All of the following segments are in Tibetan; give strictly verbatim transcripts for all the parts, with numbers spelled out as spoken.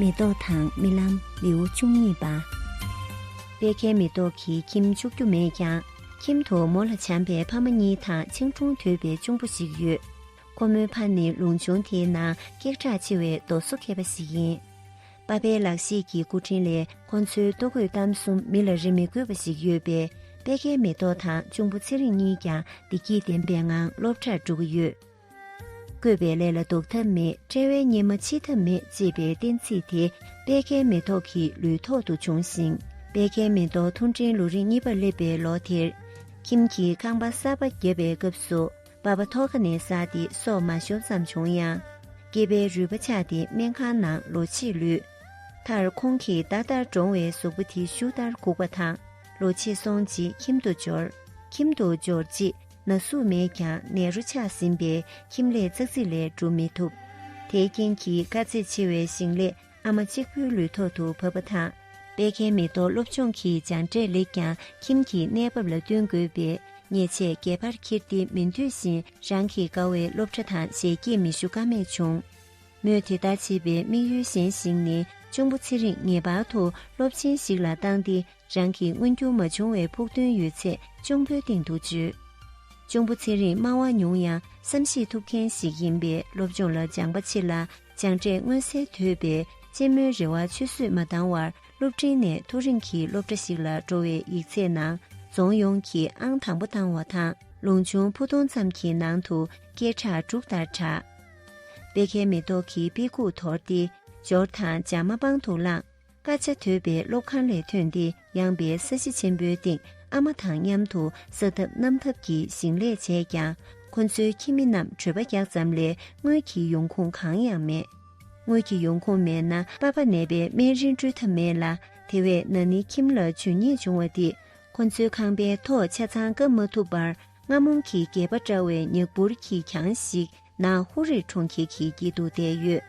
མེ་ཏོག་དང་རྨི་ལམ། ལེའུ་བཅུ་གཉིས་པ། པད་ཁའི་མེ་ཏོག་གིས་ཁྱིམ་བཅུག་རྒྱུ་མེད་ཀྱང་། ཁྱིམ་དུ་མོ་ལ་བྱམས་པའི་ཕ་མ་གཉིས་དང་ཆང་འཐུང་འདོད་པའི་གཅུང་པོ་ཞིག་ཡོད། ཁོ་མོའི་ཕ་ནི་ལུང་ཆུང་དེའི་ནང་སྐད་གྲགས་ཆེ་བའི་རྡོ་བཟོ་མཁས་པ་ཞིག་ཡིན། པ་ཕའི་ལག་ཤེས་ཀྱི་སྐུ་དྲིན་ལས་ཁོ་ཚོའི་ལྟོ་གོས་གཏམ་གསུམ་མི་ལ་རེ་མི་དགོས་པ་ཞིག་ཡོད་པས། པད་ཁའི་མེ་ཏོག་དང་གཅུང་པོ་ཚེ་རིང་གཉིས་ཀྱང་བདེ་སྐྱིད་ལྡན་པའི་ངང་སློབ་གྲྭར་འགྲོ་གི་ཡོད། བཀོད་པའི་ལས་ལ་ལྡོག་ཐབས་མེད། དཔྲལ་བའི་གཉེར་མ་ཕྱིས་ཐབས་མེད་ཅེས་པའི་གཏན་ཚིགས་དེ་པད་ཁའི་མེ་ཏོག་གི་ལུས་ཐོག་ཏུ་བྱུང་ཞིང་། པད་ཁའི་མེ་ཏོག་མཐོ་འབྲིང་ལོ་རིམ་གཉིས་པར་སླེབས་པའི་ལོ་དེར། ཁྱིམ་གྱི་ཁང་པ་གསར་པ་བརྒྱབ་པའི་སྐབས་སུ། པ་ཕ་ཐོག་ཁ་ནས་ཟགས་ཏེ་སྲོག་མ་ཤོར་ཙམ་བྱུང་ཡང་། སྐྱེས་པའི་རུས་པ་ཆག་སྟེ་སྨན་ཁང་ནང་ལོ་ཕྱེད་ལུས། མཐར་ཁོང་གི་ཟླ་ལྟར་འགྲོ་བའི་གཟུགས་པོ་དེ་གཞུ་ལྟར་གུག་པ་དང་། ལོ་ཕྱེད་སོང་རྗེས་ཁྱིམ་དུ་འབྱོར། ཁྱིམ་དུ་འབྱོར་རྗེས། ན་ཟུག་མེད་ཀྱང་ནད་རོ་ཆགས་ཟིན་པས་ཁྱིམ་ལས་ཙག་ཙིག་ལས་སྒྲུབ་མི་ཐུབ། དེའི་རྐྱེན་གྱིས་དཀའ་ཚེགས་ཆེ་བའི་ཞིང་ལས་ཨ་མ་གཅིག་པུའི་ལུས་ཐོག་ཏུ་བབས་པ་དང་། པད་ཁའི་མེ་ཏོག་སློབ་སྦྱོང་གི་སྦྱངས་འབྲས་ལེགས་ཀྱང་ཁྱིམ་གྱི་གནས་བབ་ལ་བསྟུན་དགོས་པས། ཉེས་ཆད་སྒལ་པར་འཁྱེར་ཏེ་མི་འདོད་བཞིན་རང་གི་དགའ་བའི་སློབ་གྲྭ་དང་ཞལ་གྱེས་མི་ཞུ་ཀ་མེད་བྱུང་། མོས་དེ་ལྟར་བྱེད་པའི་དམིགས་ཡུལ་གཞན་ཞིག་ནི། གཅུང་པོ་ཚེ་རིང་ངེས་པར་དུ་སློབ་ཆེན་ཞིག་ལ་བཏང་སྟེ། རང་གི་མངོན་འགྱུར་མ་བྱུང་བའི་ཕུགས་འདུན་ཡོད་ཚད་གཅུང་པོའི་སྟེང་དུ་བརྗོད། གཅུང་པོ་ཚེ་རིང་སྨྲ་བ་ཉུང་ཡང་བསམ་ཤེས་ཐུབ་མཁན་ཞིག་ཡིན་པས། སློབ་སྦྱོང་ལ་སྦྱངས་པ་ཆེ་ལ། སྦྱངས་འབྲས་མངོན་གསལ་དོད་པས། གཅེན་མོའི་རེ་བ་ཆུད་ཟོས་མ་བཏང་བར། སློབ་འབྲིང་ནས་མཐོ་རིམ་གྱི་སློབ་གྲྭ་ཞིག་ལ་འགྲོ་བའི་ཡིག་ཚད་ནང་རྫོང་ཡོངས་ཀྱི་ཨང་དང་པོ་བཏང་བ་དང་། ལུང་ཆུང་ཕུ་ཐུང་ཙམ་གྱི་ནང་དུ་སྐད་གྲགས་འབྲུག་ལྟར་གྲགས། པད་ཁའི་མེ་ཏོག་གིས་དཔེ་ཁུག་དོར་ཏེ། འབྱོར་དང་བྱ་མ་པང་དུ་བླངས། དཀར་ཆ་དོད་པའི་སློབ་ཁང་ལས་ཐོན་ཏེ། ཡངས་པའི་ས་གཞི་ཆེན་པོའི་སྟེང་ཨ་མ་དང་མཉམ་དུ་ས་ཐབ་གནམ་ཐབ་ཀྱི་ཞིང་ལས་བྱས་ཀྱང་། ཁོ་ཚོའི་ཁྱིམ་མི་རྣམས་བྲོས་པ་རྒྱག་ཙམ་ལས་དངུལ་གྱི་ཡོང་ཁུངས་གང་ཡང་མེད། དངུལ་གྱི་ཡོང་ཁུངས་མེད་ན་པ་ཕ་ནད་པའི་སྨན་རིན་སྤྲོད་ཐབས་མེད་ལ། དེ་བས་ན་ནིང་ཁྱིམ་ལ་འབྱོར་ཉེས་བྱུང་བ་འདིས། ཁོ་ཚོའི་ཁང་པའི་ཐོག་ཆ་ཚང་བཀབ་མ་ཐུབ་པར། རྔ་མོང་གི་སྒལ་པ་འདྲ་བའི་ཉ་སྦུར་གྱིས་གྱང་ཞིག་ནག་ཧུ་རི་གྲོང་ཁྱེར་གྱི་དཀྱིལ་དུ་བསྡད་ཡོད།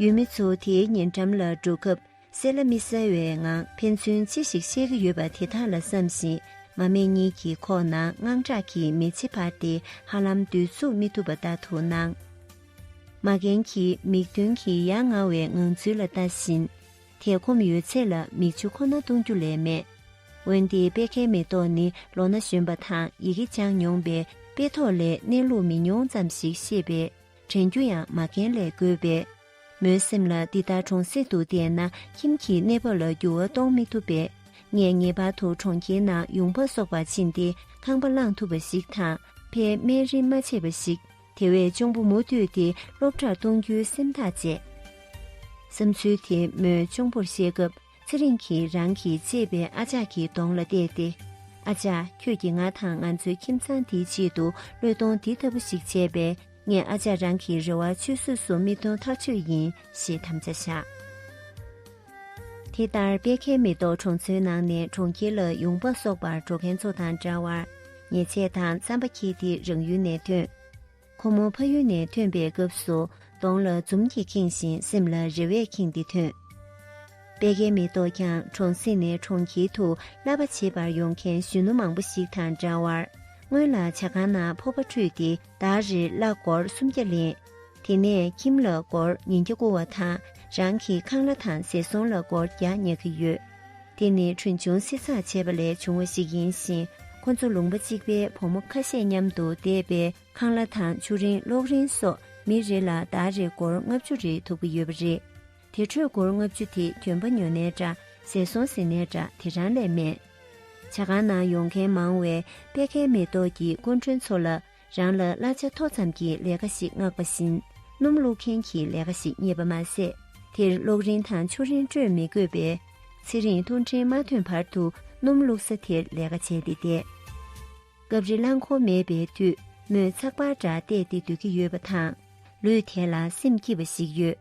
ཡུལ་མི་ཚོ་དེའི་ཉེ་འགྲམ་ལ་འགྲོ་སྐབས། གསལ་ལ་མི་གསལ་བའི་ངང་ཕན་ཚུན་ཅི་ཞིག་བཤད་ཀྱི་ཡོད་པ་དེ་དག་ལ་བསམ་བཞིན། མ་སྨད་གཉིས་ཀྱི་ཁོག་ནང་དངངས་སྐྲག་གིས་མི་ཚེ་འཕར་ཏེ། ཧ་ལམ་སྡོད་ཚུགས་མི་ཐུབ་པ་ལྟར་དུ་སྣང་། མ་རྒན་གྱིས་མིག་མདུན་གྱི་ཡ་ང་བའི་ངང་ཚུལ་ལ་ལྟ་བཞིན། དེ་ཁོམ་ཡོད་ཚད་ལ་མིག་ཆུ་ཁོ་ན་གཏོང་རྒྱུ་ལས་མེད། འོན་ཏེ་པད་ཁའི་མེ་ཏོག་ནི་ལོ་ན་གཞོན་པ་དང་ཡི་གེ་སྦྱངས་མྱོང་པས། དཔེ་ཐོག་ལས་གནས་ལུགས་མི་ཉུང་ཙམ་ཞིག་ཤེས་པས། དྲན་རྒྱུ་ཡང་མ་རྒན་ལས་དགོས་པས། མོའི་སེམས་ལ་འདི་ལྟར་གྲོང་གསེབ་ཏུ་བསྡད་ན་ཁྱིམ་གྱི་གནས་བབ་ལ་འགྱུར་བ་གཏོང་མི་ཐུབ་པས། ངས་ངེས་པར་དུ་གྲོང་ཁྱེར་ནང་ཡོང་འབབ་གསོག་པར་ཕྱིན་ཏེ། ཁང་པ་བླངས་ཐུབ་པ་ཞིག་དང་། ཕའི་སྨན་རིན་མ་ཆད་པ་ཞིག་དེ་བས་གཅུང་པོ་མུ་མཐུད་དེ་སློབ་གྲྭར་གཏོང་རྒྱུའི་སེམས་ཐག་བཅད། བསམ་ཚུལ་དེ་མོས་གཅུང་པོར་བཤད་སྐབས། ཚེ་རིང་གིས་རང་གི་གཅེས་པའི་ཨ་ཅག་གི་གདོང་ལ་བལྟས་ཏེ། ཨ་ཅག། ཁྱོད་ཀྱིས་ང་དང་ང་ཚོའི་ཁྱིམ་ཚང་འདིའི་ཆེད་དུ་བློས་གཏོང་འདི་ལྟ་བུ་ཞིག་བྱས་པས། ངས་ཨ་ཅག་རང་གི་རེ་བ་ཆུད་ཟོས་སུ་མི་གཏོང་ཐག་ཆོད་ཡིན་ཞེས་དམ་བཅའ་བཞག་དེ་ལྟར་པད་ཁའི་མེ་ཏོག་གྲོང་ཚོའི་ནང་ནས་གྲོང་ཁྱེར་ལ་ཡོང་འབབ་གསོག་པར་འགྲོ་མཁན་ཚོ་དང་འདྲ་བར། ཉེས་ཆད་དང་རྩམ་པ་འཁྱེར་ཏེ་རང་ཡུལ་ནས་ཐོན། ཁོ་མོ་ཕ་ཡུལ་ནས་ཐོན་པའི་སྐབས་སུ། གདོང་ལ་འཛུམ་གྱིས་ཁེངས་ཤིང་སེམས་ལ་རེ་བས་ཁེངས་ཏེ་ཐོན། པད་ཁའི་མེ་ཏོག་ཀྱང་གྲོང་གསེབ་ནས་གྲོང་ཁྱེར་དུ་གླ་པ་བྱེད་པར་ཡོང་མཁན་གཞོན་ནུ་མང་པོ་ཞིག་དང་འདྲ་བར། སྔོན་ལ་ཇ་ཁང་ནང་ཕོར་པ་ཁྲུས་ཏེ་ཟླ་རེར་གླ་སྒོར་སུམ་བརྒྱ་ལེན། དེ་ནས་ཁྱིམ་ལ་སྒོར་ཉིས་བརྒྱ་བསྐུར་བ་དང་། རང་གི་ཁང་གླ་དང་ཟས་སོང་ལ་སྒོར་བརྒྱ་ཉར་གྱི་ཡོད། དེ་ནི་གྲོན་ཆུང་བསྲི་ཚགས་བྱས་པ་ལས་བྱུང་བ་ཞིག་ཡིན་ཞིང་། ཁོ་ཚོ་ལུང་པ་གཅིག་པའི་བུ་མོ་ཁ་ཤས་མཉམ་དུ་བསྡད་པས། ཁང་གླ་དང་ཆུ་རིན་གློག་རིན་སོགས་མི་རེ་ལ་ཟླ་རེར་སྒོར་ལྔ་བཅུ་རེ་ཐོབ་ཀྱི་ཡོད་པ་རེད། དེ་འཕྲོས་སྒོར་ལྔ་བཅུ་དེ་གྱོན་པ་ཉོ་ནའི་འདྲ། ཟས་སོང་ཟིན་ནའི་འདྲ། དེ་རང་ལས་མེད། ཇ་ཁང་ནང་ཡོང་མཁན་མང་བས་པད་ཁའི་མེ་ཏོག་གིས་སྐུ་མགྲོན་ཚོ་ལ་རང་ལ་གླ་ཆ་མཐོ་ཙམ་གྱི་ལས་ཀ་ཞིག་མངགས་པ་བཞིན། སྣུམ་བླུགས་མཁན་གྱི་ལས་ཀ་ཞིག་རྙེད་པ་མ་ཟད། དེར་གློག་རིན་དང་ཆུ་རིན་སྤྲོད་མི་དགོས་པས། ཚེ་རིང་མཐོ་འབྲིང་མ་ཐོན་བར་དུ་སྣུམ་བླུགས་ས་དེར་ལས་ཀ་བྱས་ཏེ་བསྡད། སྐབས་རེ་རླངས་འཁོར་མེད་པའི་དུས། མོས་ཚགས་པར་འདྲ་བལྟས་ཏེ་སྡོད་ཀྱི་ཡོད་པ་དང་། ལུས་དེ་ལ་སེམས་སྐྱིད་པ་ཞིག་ཡོད།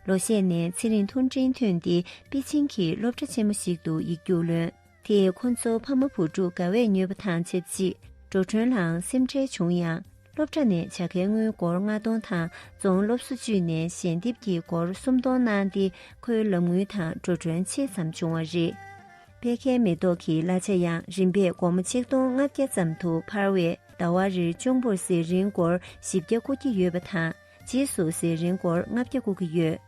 ལོ་ཤས་ནས་ཚེ་རིང་མཐོ་འབྲིང་ཐོན་ཏེ། པེ་ཅིང་གི་སློབ་གྲྭ་ཆེན་མོ་ཞིག་ཏུ་ཡིག་རྒྱུགས་ལོན། དེས་ཁོ་ཚོ་ཕ་མ་བུ་ཕྲུག་དགའ་བས་མྱོས་པ་དང་ཆབས་ཅིག་འགྲོ་གྲོན་ལའང་སེམས་ཁྲལ་བྱུང་ཡང་། སློབ་གྲྭ་ནས་བྱ་དགའི་དངུལ་སྒོར་ལྔ་སྟོང་དང་། རྫོང་སློབ་གསོ་ཅུས་ནས་ཞལ་འདེབས་ཀྱི་སྒོར་སུམ་སྟོང་གནང་སྟེ། ཁོའི་ལམ་དངུལ་དང་འགྲོ་གྲོན་ཆེ་ཙམ་བྱུང་བ་རེད། པད་ཁའི་མེ་ཏོག་གི་གླ་ཆ་ཡང་རིམ་པས་སྒོར་མོ་ཆིག་སྟོང་ལྔ་བརྒྱ་ཙམ་དུ་འཕར་བས། ཟླ་བ་རེར་གཅུང་པོར་ཟས་རིན་སྒོར་བཞི་བརྒྱ་བསྐུར་གྱི་ཡོད་པ་དང་། རྗེས་སུ་ཟས་རིན་སྒོར་ལྔ་བརྒྱ་བསྐུར་གྱི་ཡོད།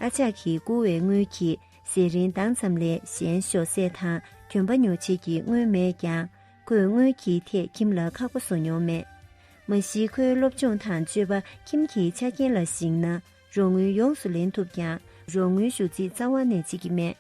ཨ་ཅག་གིས་བསྐུར་བའི་དངུལ་གྱིས་ཟས་རིན་འདང་ཙམ་ལས་གཞན་ཞོགས་ཟས་དང་གྱོན་པ་ཉོ་བྱེད་ཀྱི་དངུལ་མེད་ཀྱང་། ཁོས་དངུལ་གྱི་ཐད་ཁྱིམ་ལ་ཁག་པོ་བཟོ་མྱོང་མེད། མ་གཞི་ཁོའི་སློབ་སྦྱོང་དང་སྤྱོད་པ་ཁྱིམ་གྱི་ཆ་རྐྱེན་ལ་གཞིགས་ན། རོགས་དངུལ་ཡོངས་སུ་ལེན་ཐུབ་ཀྱང་། རོགས་དངུལ་ཞུ་རྩིས་རྩ་བ་ནས་བྱེད་ཀྱི་མེད།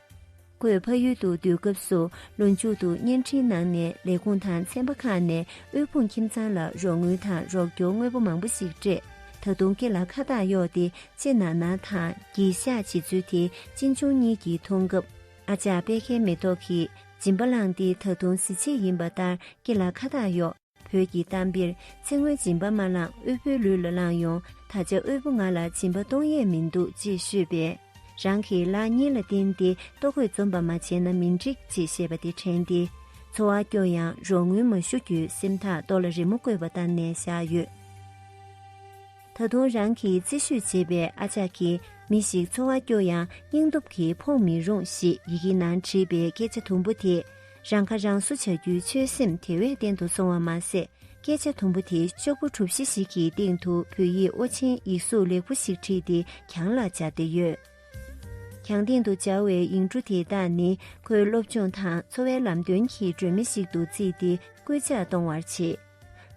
ཁོས་ཕ་ཡུལ་དུ་སྡོད་སྐབས་སུ། ལོ་མཇུག་ཏུ་བརྙན་འཕྲིན་ནང་ནས་ལས་ཁུངས་དང་ཚན་པ་ཁག་ནས་དབུལ་ཕོངས་ཁྱིམ་ཚང་ལ་རོགས་དངུལ་དང་རོགས་སྐྱོར་དངོས་པོ་མང་པོ་ཞིག་སྤྲད། ད་དུང་སྐེ་ལ་ཁ་བཏགས་གཡོགས་ཏེ། ལྕེ་ན་ན་དང་གྱིས་ཤག་བྱེད་ཚུལ་དེ་གཅེན་གཅུང་གཉིས་ཀྱིས་མཐོང་སྐབས། ཨ་ཅག་པད་ཁའི་མེ་ཏོག་གིས་སྦྱིན་པ་བླངས་ཏེ། ད་དུང་གཟི་བརྗིད་ཡིན་པ་ལྟར་སྐེ་ལ་ཁ་བཏགས་གཡོགས། བོད་ཀྱི་གཏམ་དཔེར། ཚེ་སྔོན་སྦྱིན་པ་མ་བླངས་དབུལ་པོའི་ལུས་ལ་བླངས་ཡོང་། ད་ཆ་དབུལ་པོ་ང་ལ་སྦྱིན་པ་གཏོང་ཡས་མི་འདུག་ཅེས་ཤོད་པས། རང་གི་ལག་གཉིས་ལ་བརྟེན་ཏེ་ལྟོ་གོས་འཛོམས་པ་མ་བྱས་ན་མི་འགྲིག་ཅེས་བཤད་པ་དེ་དྲན་ཏེ། འཚོ་བ་སྐྱོང་ཡང་རོགས་དངུལ་མ་ཞུ་རྒྱུའི་སེམས་ཐག་རྡོ་ལ་རི་མོ་བརྐོས་པ་ལྟར་ནས་བཞག་ཡོད། ད་དུང་རང་གིས་རྩིས་ཞུས་བྱས་པའི་ཨ་ཅག་གིས་མི་ཞིག་འཚོ་བ་སྐྱོང་ཡང་སྙིང་སྟོབས་ཀྱིས་ཕོངས་མི་རུང་ཞེས་ཡི་གེའི་ནང་བྲིས་པའི་སྐད་ཆ་དུམ་བུ་དེས། རང་ཁ་རང་གསོ་བྱ་རྒྱུའི་ཆོད་སེམས་དེ་བས་བརྟན་དུ་སོང་བ་མ་ཟད། སྐད་ཆ་དུམ་བུ་དེས་ཤོག་བུ་གྲུ་བཞི་ཞིག་གི་སྟེང་དུ་བོད་ཡིག་དབུ་ཅན་ཡིག་གཟུགས་ལེགས་པོ་ཞིག་བྲིས་ཏེ་གྱང་ལ་སྦྱར་ཏེ་ཡོད། གྱང་སྟེང་དུ་སྦྱར་བའི་ཡིག་འབྲུ་དེ་དག་ནི་ཁོའི་སློབ་སྦྱོང་དང་འཚོ་བའི་ལམ་སྟོན་གྱི་སྒྲོན་མེ་ཞིག་ཏུ་བརྩིས་ཏེ་སྐུལ་ལྕག་གཏོང་བར་བྱེད།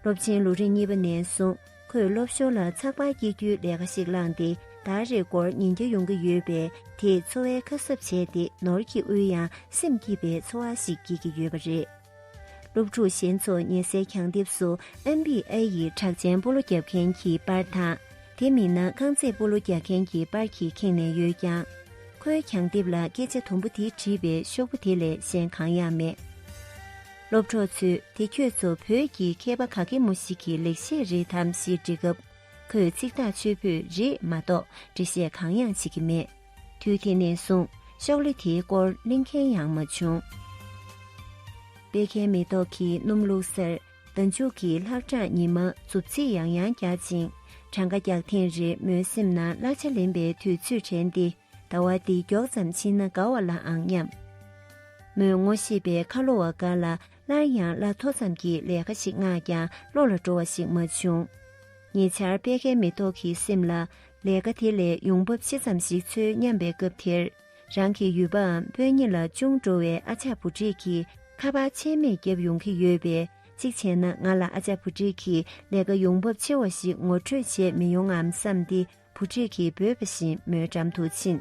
སློབ་ཆེན་ལོ་རིམ་གཉིས་པ་ནས་བཟུང་ཁོས་སློབ་ཞོར་ལ་ཚགས་པར་སྐྱེལ་རྒྱུའི་ལས་ཀ་ཞིག་བླངས་ཏེ། ཟླ་རེར་སྒོར་ཉིས་བརྒྱ་ཡོང་གི་ཡོད་པས། དེས་འཚོ་བའི་ཁ་གསབ་བྱས་ཏེ། ནོར་གྱིས་དབུལ་ཡང་སེམས་སྐྱིད་པའི་འཚོ་བ་ཞིག་སྐྱེལ་གྱི་ཡོད་པ་རེད། སློབ་ཕྲུག་གཞན་ཚོ་ཉལ་སའི་གྱང་ལྡེབས་སུ་ཨེམ་བི་ཨེ་ཡི་གྲགས་ཅན་སྤོ་ལོ་རྒྱག་མཁན་གྱི་པར་དང་། དེ་མིན་ན་རྐང་རྩེད་སྤོ་ལོ་རྒྱག་མཁན་གྱི་པར་གྱིས་ཁེངས་ནས་ཡོད་ཀྱང་། ཁོའི་གྱང་ལྡེབས་ལ་སྐད་ཆ་དུམ་བུ་དེ་བྲིས་པའི་ཤོག་བུ་དེ་ལས་གཞན་གང་ཡང་མེད། སློབ་གྲོགས་ཚོས་དེ་ཁྱོད་ཚོ་བོད་ཀྱི་མཁས་པ་ག་གེ་མོ་ཞིག་གི་ལེགས་བཤད་རེད་དམ་ཞེས་འདྲི་སྐབས། ཁོས་ཚིག་ཐག་ཆོད་པོས་རེད་མ་གཏོགས་འགྲེལ་བཤད་གང་ཡང་བྱེད་ཀྱི་མེད། དུས་དེ་ནས་བཟུང་ཤོག་ལྷེ་དེའི་སྐོར་གླེང་མཁན་ཡང་མ་བྱུང་། པད་ཁའི་མེ་ཏོག་གི་སྣུམ་བླུགས་སར་ཟླ་མཇུག་གི་ལྷག་གྲངས་ཉི་མ་མཛུབ་ཚིགས་ཡང་ཡང་རྒྱག་ཅིང་། གྲངས་ཀ་རྒྱག་ཐེངས་རེར་མོའི་སེམས་ནང་གླ་ཆ་ལེན་པའི་དུས་ཚོད་དྲན་ཏེ། ཟླ་བ་འདི་མགྱོགས་ཙམ་ཕྱིན་ན་དགའ་བ་ལ་ཨང་སྙམ། མོས་ངོ་ཤེས་པའི་ཁ་ལོ་བ་འགའ་ལ་སླར་ཡང་གླ་མཐོ་ཙམ་གྱི་ལས་ཀ་ཞིག་མངགས་ཀྱང་བློ་ལ་འགྲོ་བ་ཞིག་མ་བྱུང་། ཉེ་ཆར་པད་ཁའི་མེ་ཏོག་གི་སེམས་ལ་ལས་ཀ་དེ་ལས་ཡོང་འབབ་ཆེ་ཙམ་ཞིག་འཚོལ་སྙམ་པའི་སྐབས་དེར། རང་གི་ཡུལ་པའམ་སྤུན་ཉེ་ལ་ཅུང་འགྲོ་བའི་ཨ་ཅག་བུ་ཁྲིད་ཀྱིས་ཁ་པར་ཆད་མེད་བརྒྱབ་ཡོང་གི་ཡོད་པས། གཅིག་བྱས་ན་ང་ལ་ཨ་ཅག་བུ་ཁྲིད་ཀྱིས་ལས་ཀ་ཡོང་འབབ་ཆེ་བ་ཞིག་ངོ་སྤྲོད་བྱས་མི་ཡོང་ངམ་བསམ་སྟེ། བུ་ཁྲིད་ཀྱིས་འབོད་པ་བཞིན་མོའི་འགྲམ་དུ་ཕྱིན།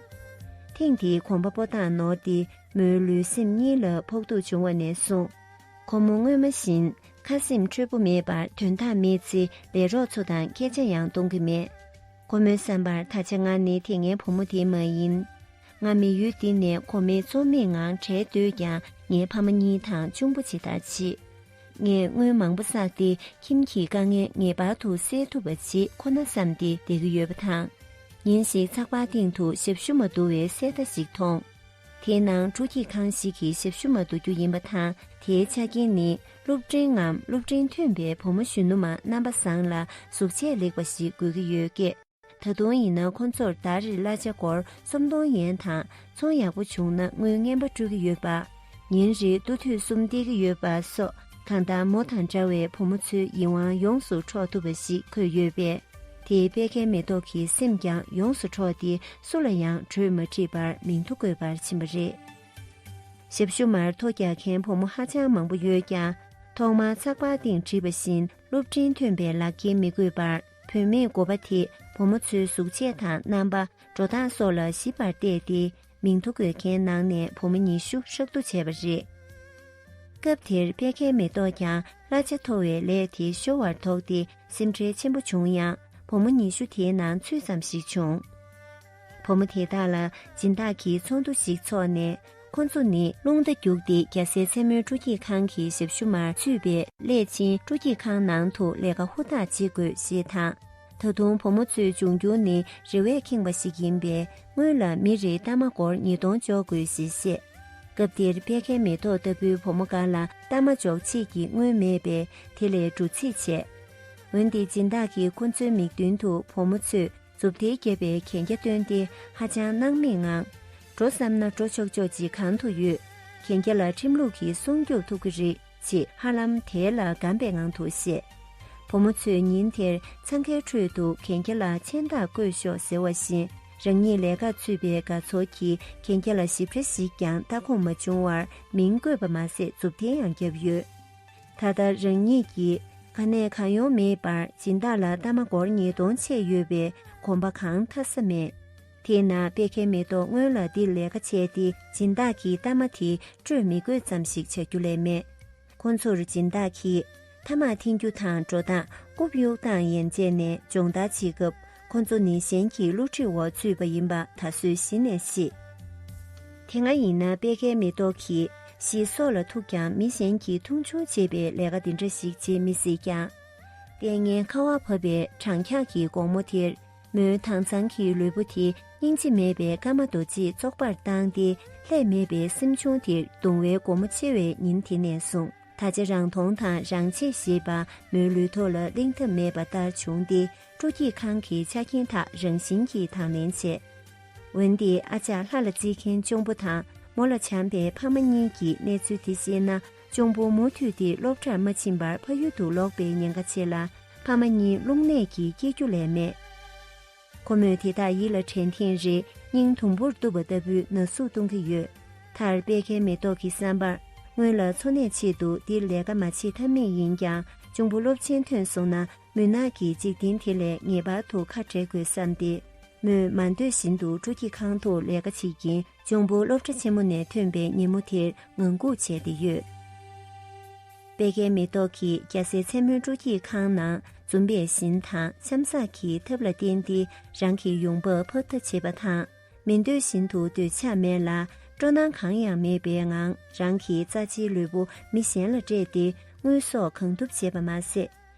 ཐེངས་འདིའི་གོམ་པ་སྤོ་སྟངས་ནོར་ཏེ་མོའི་ལུས་སེམས་གཉིས་ལ་ཕོག་ཐུག་བྱུང་བ་ནས་བཟུང་། ཁོ་མོ་སྔོན་མ་བཞིན་ཁ་སེམས་འཕྲོད་པོ་མེད་པར་དོན་དག་མེད་ཚེ་ལས་རོགས་ཚོ་དང་སྐད་ཆ་ཡང་གཏོང་གི་མེད། ཁོ་མོའི་བསམ་པར་ད་ཆ་ང་ནི་དེ་ངའི་བུ་མོ་དེ་མ་ཡིན། ང་མི་ཡུལ་འདི་ནས་ཁོ་མོའི་ཚོགས་མིའི་ངང་བྲལ་སྡོད་ཀྱང་ངའི་ཕ་མ་གཉིས་དང་གཅུང་པོ་ཇི་ལྟར་བྱེད། ངས་དངུལ་མང་པོ་བསགས་ཏེ་ཁྱིམ་གྱི་དཀའ་ངལ་ངེས་པར་དུ་སེལ་ཐུབ་པ་ཅིག་ཁོ་ན་བསམ་སྟེ་བསྡད་ཀྱི་ཡོད་པ་དང་། ཉིན་ཞིག་ཚགས་པར་སྟེང་དུ་ཞབས་ཞུ་མ་བསྡུ་བའི་གསལ་བརྡ་ཞིག་མཐོང་། དེའི་ནང་སྤྲོ་སྐྱིད་ཁང་ཞིག་གི་ཞབས་ཞུ་མ་བསྡུ་རྒྱུ་ཡིན་པ་དང་། དེའི་ཆ་རྐྱེན་ནི་སློབ་འབྲིང་ངམ་སློབ་འབྲིང་ཐོན་པའི་བུ་མོ་གཞོན་ནུ་མ་རྣམ་པ་བཟང་ལ་གཟུགས་བྱད་ལེགས་པ་ཞིག་དགོས་ཀྱི་ཡོད་སྐད། ད་དུང་ཡིན་ན་ཁོ་ཚོར་ཟླ་རེར་གླ་ཆ་སྒོར་སུམ་སྟོང་ཡན་དང་ཚོང་ཡག་པོ་བྱུང་ན་དངུལ་རྔན་པ་སྤྲོད་ཀྱི་ཡོད་པ། ཉིན་རེར་ལྟོ་ཐུད་གསུམ་སྟེར་གྱི་ཡོད་པ་སོགས་གང་ལྟར་མོ་དང་འདྲ་བའི་བུ་མོ་ཚོའི་ཡིད་དབང་ཡོངས་སུ་འཕྲོག་ཐུབ་པ་ཞིག་འཁོད་ཡོད་པས། དེས་པད་ཁའི་མེ་ཏོག་གི་སེམས་ཀྱང་ཡོངས་སུ་འཕྲོག་སྟེ་སུ་ལ་ཡང་གྲོས་མ་དྲིས་པར་མིང་ཐོ་འགོད་པར་ཕྱིན་པ་རེད། ཞབས་ཞུ་མར་ཐོ་རྒྱག་མཁན་བུ་མོ་ཧ་ཅང་མང་པོ་ཡོད་ཀྱང་། ཐོག་མར་ཚགས་པར་སྟེང་བྲིས་པ་བཞིན་སློབ་འབྲིང་ཐོན་པའི་ལག་འཁྱེར་མི་དགོས་པར། བུད་མེད་དགོས་པ་དེས་བུ་མོ་ཚོའི་གཟུགས་བྱད་དང་རྣམ་པ། འགྲོ་སྟངས་སོགས་ལ་ཞིབ་པར་བལྟས་ཏེ། མིང་ཐོ་འགོད་མཁན་ནང་ནས་བུ་མོ་ཉི་ཤུ་ཧྲག་བསྡུ་བྱས་པ་རེད། སྐབས་དེར་པད་ཁའི་མེ་ཏོག་ཀྱང་གླ་ཆ་མཐོ་བའི་ལས་དེ་ཤོར་བར་དོགས་ཏེ་སེམས་ཁྲལ་ཆེན་པོ་བྱུང་ཡང་། བུ་མོ་ཉི་ཤུ་དེའི་ནང་ཚོད་ཙམ་ཞིག་བྱུང་། བུ་མོ་དེ་དག་ལ་སྦྱིན་བདག་གིས་ཚོགས་འདུ་ཞིག་འཚོགས་ནས། ཁོ་ཚོ་ནི་རླུང་རྟ་རྒྱུགས་ཏེ་རྒྱལ་སའི་མཚན་མོའི་སྤྲོ་སྐྱིད་ཁང་གི་ཞབས་ཞུ་མར་ཚུད་པས། སླད་ཕྱིན་སྤྲོ་སྐྱིད་ཁང་ནང་དུ་ལས་ཀ་ཧུར་ཐག་བྱེད་དགོས་ཞེས་དང་། ད་དུང་བུ་མོ་ཚོའི་འབྱུང་འགྱུར་ནི་རེ་བས་ཁེངས་པ་ཞིག་ཡིན་པས། སྔོན་ལ་མི་རེའི་གཏའ་མ་སྒོར་ཉིས་སྟོང་འཇོག་དགོས་ཞེས་བཤད། སྐབས་དེར་པད་ཁའི་མེ་ཏོག་ལྟ་བུའི་བུ་མོ་འགའ་ལ་གཏའ་མ་འཇོག་ཆེད་ཀྱི་དངུལ་མེད་པས། དེ་ལས་འགྲོ་རྩིས་བྱས། འོན་ཏེ་སྦྱིན་བདག་གིས་ཁོ་ཚོའི་མིག་མདུན་དུ་བུ་མོ་ཚོས་མཛུབ་ཐེལ་བརྒྱབ་པའི་གན་རྒྱ་སྟོན་ཏེ། ཧ་ཅང་སྣང་མེད་ངང་། འགྲོ་བསམ་ན་འགྲོ་ཆོག་ཆོག་ཅིག་གང་དུ་ཡོད། གན་རྒྱ་ལ་ཁྲིམས་ལུགས་ཀྱི་སྲུང་སྐྱོབ་ཐོབ་ཀྱི་རེད། ཅེས་ཧ་ལམ་དལ་ལ་འགམ་པའི་ངང་དུ་བཤད། བུ་མོ་ཚོས་ཉིན་དེར་འཚང་ཁའི་ཁྲོད་དུ་གན་རྒྱ་ལ་མཚན་རྟགས་བཀོད་ཤོག་ཟེར་བ་བཞིན། རང་ཉིད་ལས་ཀར་ཚུད་པའི་དགའ་ཚོར་གྱིས་གན་རྒྱ་ལ་ཞིབ་ཕྲ་ཞིག་ཀྱང་ལྟ་ཁོམ་མ་བྱུང་བར་མིང་བཀོད་པ་མ་ཟད་མཛུབ་ཐེལ་ཡང་བརྒྱབ་ཡོད། ད་ལྟ་རང་ཉིད་ཀྱིས་ག་ནས་གང་ཡོང་མེད་པར་སྦྱིན་བདག་ལ་གཏའ་མ་སྒོར་ཉིས་སྟོང་ཆད་ཡོད་པའི་གོམ་པ་གང་འཐའ་ས་མེད། དེས་ན་པེ་ཁའི་མེ་ཏོག་སྔོན་ལ་འདིར་ལས་ཀ་བྱས་ཏེ་སྦྱིན་བདག་གི་གཏའ་མ་དེ་སྤྲོད་མི་དགོས་ཙམ་ཞིག་བྱ་རྒྱུ་ལས་མེད། ཁོ་ཚོར་སྦྱིན་བདག་གིས་ཐ་མག་འཐེན་རྒྱུ་དང་འགྲོ་སྟངས་རྐུབ་གཡུག་སྟངས་ཡན་ཆད་ནས་སྦྱོང་བརྡར་བྱེད་སྐབས། ཁོ་ཚོ་ནི་གཞན་གྱི་བསླུ་བྲིད་འོག་ཚུད་པ་ཡིན་པ་ད་གཟོད་གཞི་ནས་ཤེས། དེ་སྔ་ཡིན་ན་པེ་ཁའི་མེ་ཏོག་གིས་གཞི་སྲོག་ལ་ཐུག་ཀྱང་མི་གཞན་གྱིས་མཐོང་ཆུང་བྱེད་པའི་ལས་ཀ་འདི་འདྲ་ཞིག་བྱེད་མི་སྲིད་ཀྱང་། ལྟས་ངན་ཁ་བ་བབས་པའི་གྲང་འཁྱག་གི་དགོང་མོ་དེར། མོའི་དྭངས་གཙང་གི་ལུས་པོ་དེ་སྙིང་རྗེ་མེད་པའི་ཀརྨ་རྡོ་རྗེས་བཙོག་པར་བཏང་སྟེ། ལྷད་མེད་པའི་སེམས་བྱུང་དེར་གདུང་བའི་སྒོ་མོ་ཕྱེ་བའི་ཉིན་དེ་ནས་བཟུང་། ད་ཆ་རང་མཐོང་དང་རང་ཆས་ཞེས་པ་མོའི་ལུས་ཐོག་ལ་གླེང་ཐབས་མེད་པ་ལྟར་བྱུང་སྟེ། སྤྲོ་སྐྱིད་ཁང་གི་ཆ་རྐྱེན་དག་རང་བཞིན་གྱིས་དང་ལེན་བྱས། འོན་ཏེ་ཨ་ཅག་ལྷ་ལ་བརྩི་མཁན་གཅུང་པོ་དང་མོ་ལ་བྱམས་པའི་ཕ་མ་གཉིས་ཀྱི་གནས་ཚུལ་དེ་ཤེས་ན། གཅུང་པོ་མུ་མཐུད་དེ་སློབ་གྲྭར་མ་ཕྱིན་པར་ཕ་ཡུལ་དུ་ལོག་པའི་ཉེན་ཁ་ཆེ་ལ། ཕ་མ་གཉིས་རླུང་ནད་ཀྱིས་སྐྱེ་རྒྱུ་ལས་མེད། ཁོ་མོས་དེ་དག་ཡིད་ལ་དྲན་ཐེངས་རེ་སྙིང་དུམ་བུར་གཏུབ་པ་ལྟ་བུའི་ན་ཟུག་གཏོང་གི་ཡོད། མཐར་པད་ཁའི་མེ་ཏོག་གི་བསམ་པར། སྔོན་ལ་འཚོ་གནས་ཆེད་དུ་འདིར་ལས་ཀ་མ་བྱེད་ཐབས་མེད་ཡིན་ཀྱང་། གཅུང་པོ་སློབ་ཆེན་ཐོན་སོང་ན། མུན་ནག་གི་འཇིག་རྟེན་དེ་ལས་ངེས་པར་དུ་ཁ་བྲལ་དགོས་བསམ་སྟེ། མོས་མ་འདོད་བཞིན་དུ་སྤྲོ་སྐྱིད་ཁང་དུ་ལས་ཀ་བྱེད་ཀྱིན། གཅུང་པོ་སློབ་གྲྭ་ཆེན་མོ་ནས་ཐོན་པའི་ཉིན་མོ་དེར་ངང་སྒུག་བྱས་ཏེ་ཡོད། པད་ཁའི་མེ་ཏོག་གིས་རྒྱ་སེ་མཚན་མོའི་སྤྲོ་སྐྱིད་ཁང་ནང་འཛུམ་པའི་བཞིན་དང་འཆམ་སག་གི་ཐབས་ལ་བརྟེན་ཏེ། རང་གི་ཡོང་འབབ་ཕབ་ལྟ་བྱེད་པ་དང་། མི་འདོད་བཞིན་དུ་འདོད་ཆགས་མེད་ལ། སྤྲོ་སྣང་གང་ཡང་མེད་པའི་ངང་། རང་གི་རྩ་ཆེའི་ལུས་པོ་མི་གཞན་ལ་སྤྲད་དེ། དངོས་ཟོག་གང་ཐུབ་བྱེད་པ་མ་ཟད།